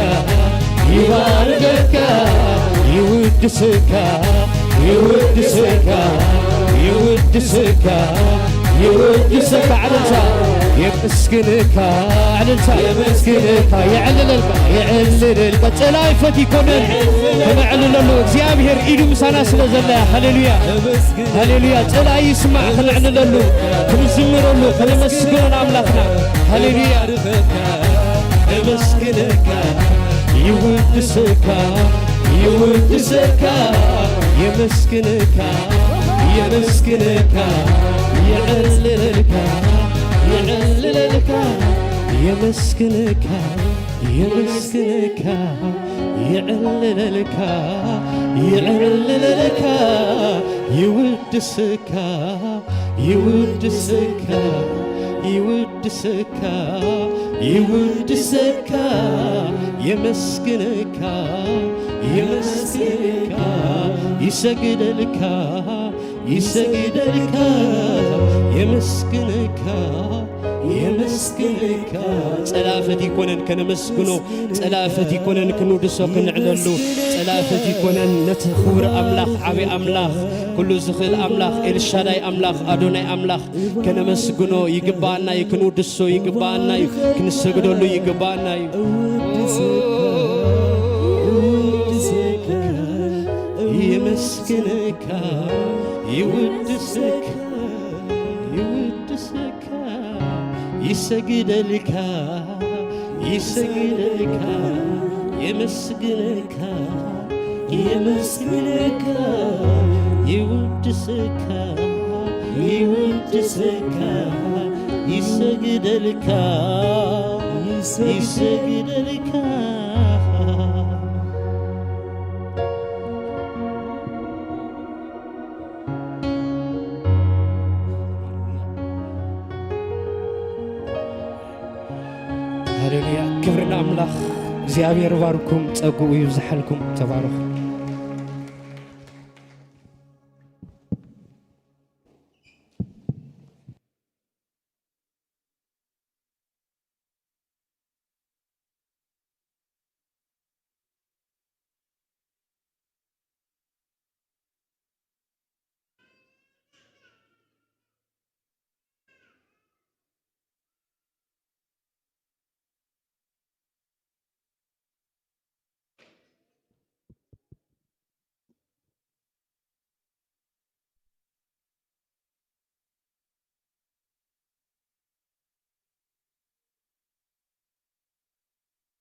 ይባርኸካ፣ ይውድሰካ፣ ይውድሰካ፣ ይውድሰካ፣ ይውድሰካ። ዕልልታ የመስግነካ፣ ዕልልታ የመስግነካ፣ የዕልለልካ፣ የዕልለልካ። ጸላኢ ፈት ይኮነን፣ ከነዕልለሉ እግዚኣብሔር ኢዱ ምሳና ስለ ዘላ። ሃሌሉያ፣ ሃሌሉያ። ጸላኢ ይስማዕ፣ ከነዕልለሉ፣ ክንዝምረሉ፣ ከነመስግኖ ንኣምላኽና። ሃሌሉያ። የመስግነካ፣ ይውድሰካ፣ ይውድሰካ፣ የመስግነካ፣ የመስግነካ፣ የዕልለልካ፣ የዕልለልካ፣ የመስግነካ፣ የመስግነካ፣ የዕልለልካ፣ የዕልለልካ፣ ይውድሰካ፣ ይውድሰካ፣ ይውድሰካ፣ ይውድሰካ፣ የመስግነካ፣ የመስግነካ፣ ይሰግደልካ፣ ይሰግደልካ፣ የመስግነካ፣ የመስግነካ። ጸላኢ ፈት ይኮነን ከነመስግኖ፣ ጸላኢ ፈት ይኮነን ክንውድሶ ክንዕለሉ፣ ጸላኢ ፈት ይኮነን ነቲ ክቡር ኣምላኽ፣ ዓቢ ኣምላኽ፣ ኩሉ ዝኽእል ኣምላኽ፣ ኤልሻዳይ ኣምላኽ፣ ኣዶናይ ኣምላኽ ከነመስግኖ ይግብኣና እዩ፣ ክንውድሶ ይግብኣና እዩ፣ ክንሰግደሉ ይግብኣና እዩ። የመስግነካ፣ ይውድሰካ፣ ይውድሰካ፣ ይሰግደልካ፣ ይሰግደልካ፣ የመስግነካ፣ የመስግነካ፣ ይውድሰካ፣ ይውድሰካ፣ ይሰግደልካ፣ ይሰግደልካ። ሃሌሉያ፣ ክብሪ ንኣምላኽ። እግዚኣብሔር ባርኩም፣ ጸግኡ ይብዝሓልኩም። ተባረኹ።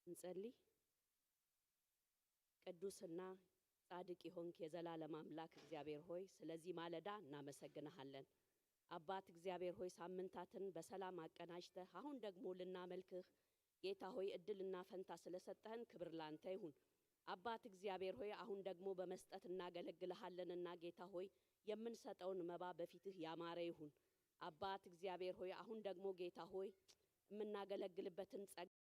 ንጸሊ። ቅዱስና ጻድቅ የሆንክ የዘላለም አምላክ እግዚአብሔር ሆይ፣ ስለዚህ ማለዳ እናመሰግንሃለን። አባት እግዚአብሔር ሆይ፣ ሳምንታትን በሰላም አቀናጅተህ አሁን ደግሞ ልናመልክህ ጌታ ሆይ፣ እድልና ፈንታ ስለሰጠህን ክብር ላንተ ይሁን። አባት እግዚአብሔር ሆይ፣ አሁን ደግሞ በመስጠት እናገለግልሃለንና ጌታ ሆይ፣ የምንሰጠውን መባ በፊትህ ያማረ ይሁን። አባት እግዚአብሔር ሆይ፣ አሁን ደግሞ ጌታ ሆይ፣ የምናገለግልበትን ጸጋ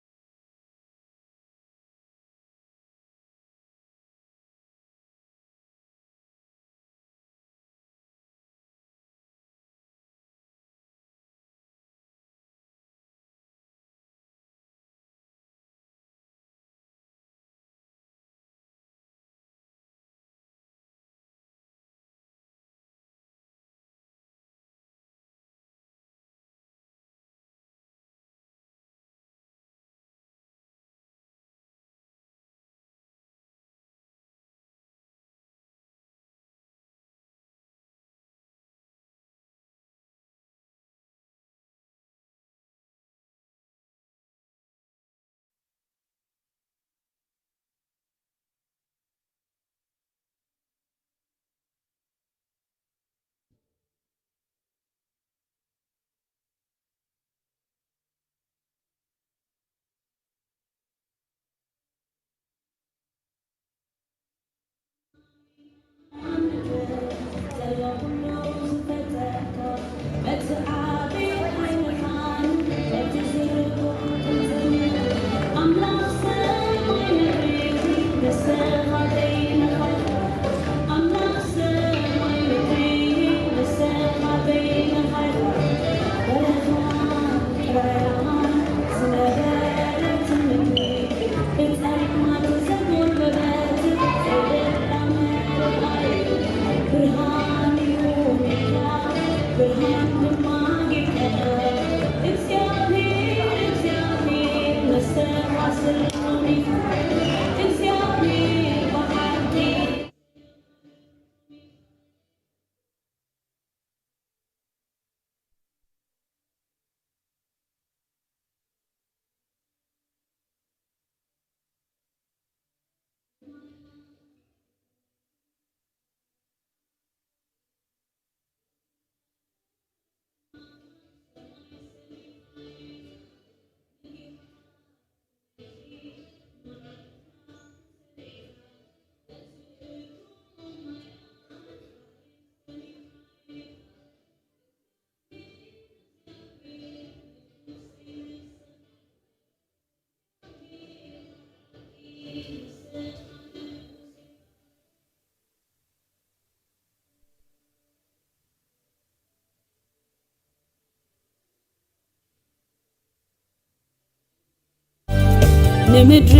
ንምድሪ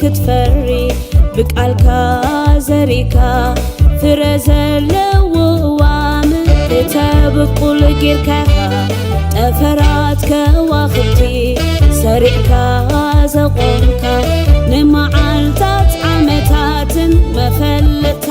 ክትፈሪ ብቃልካ ዘሪካ ፍረ ዘለዎ እዋም እተብቁል ጌርካ ኢኻ። ጠፈራት ከዋኽብቲ ሰሪዕካ ዘቆምካ ንመዓልታት ዓመታትን መፈለጥታ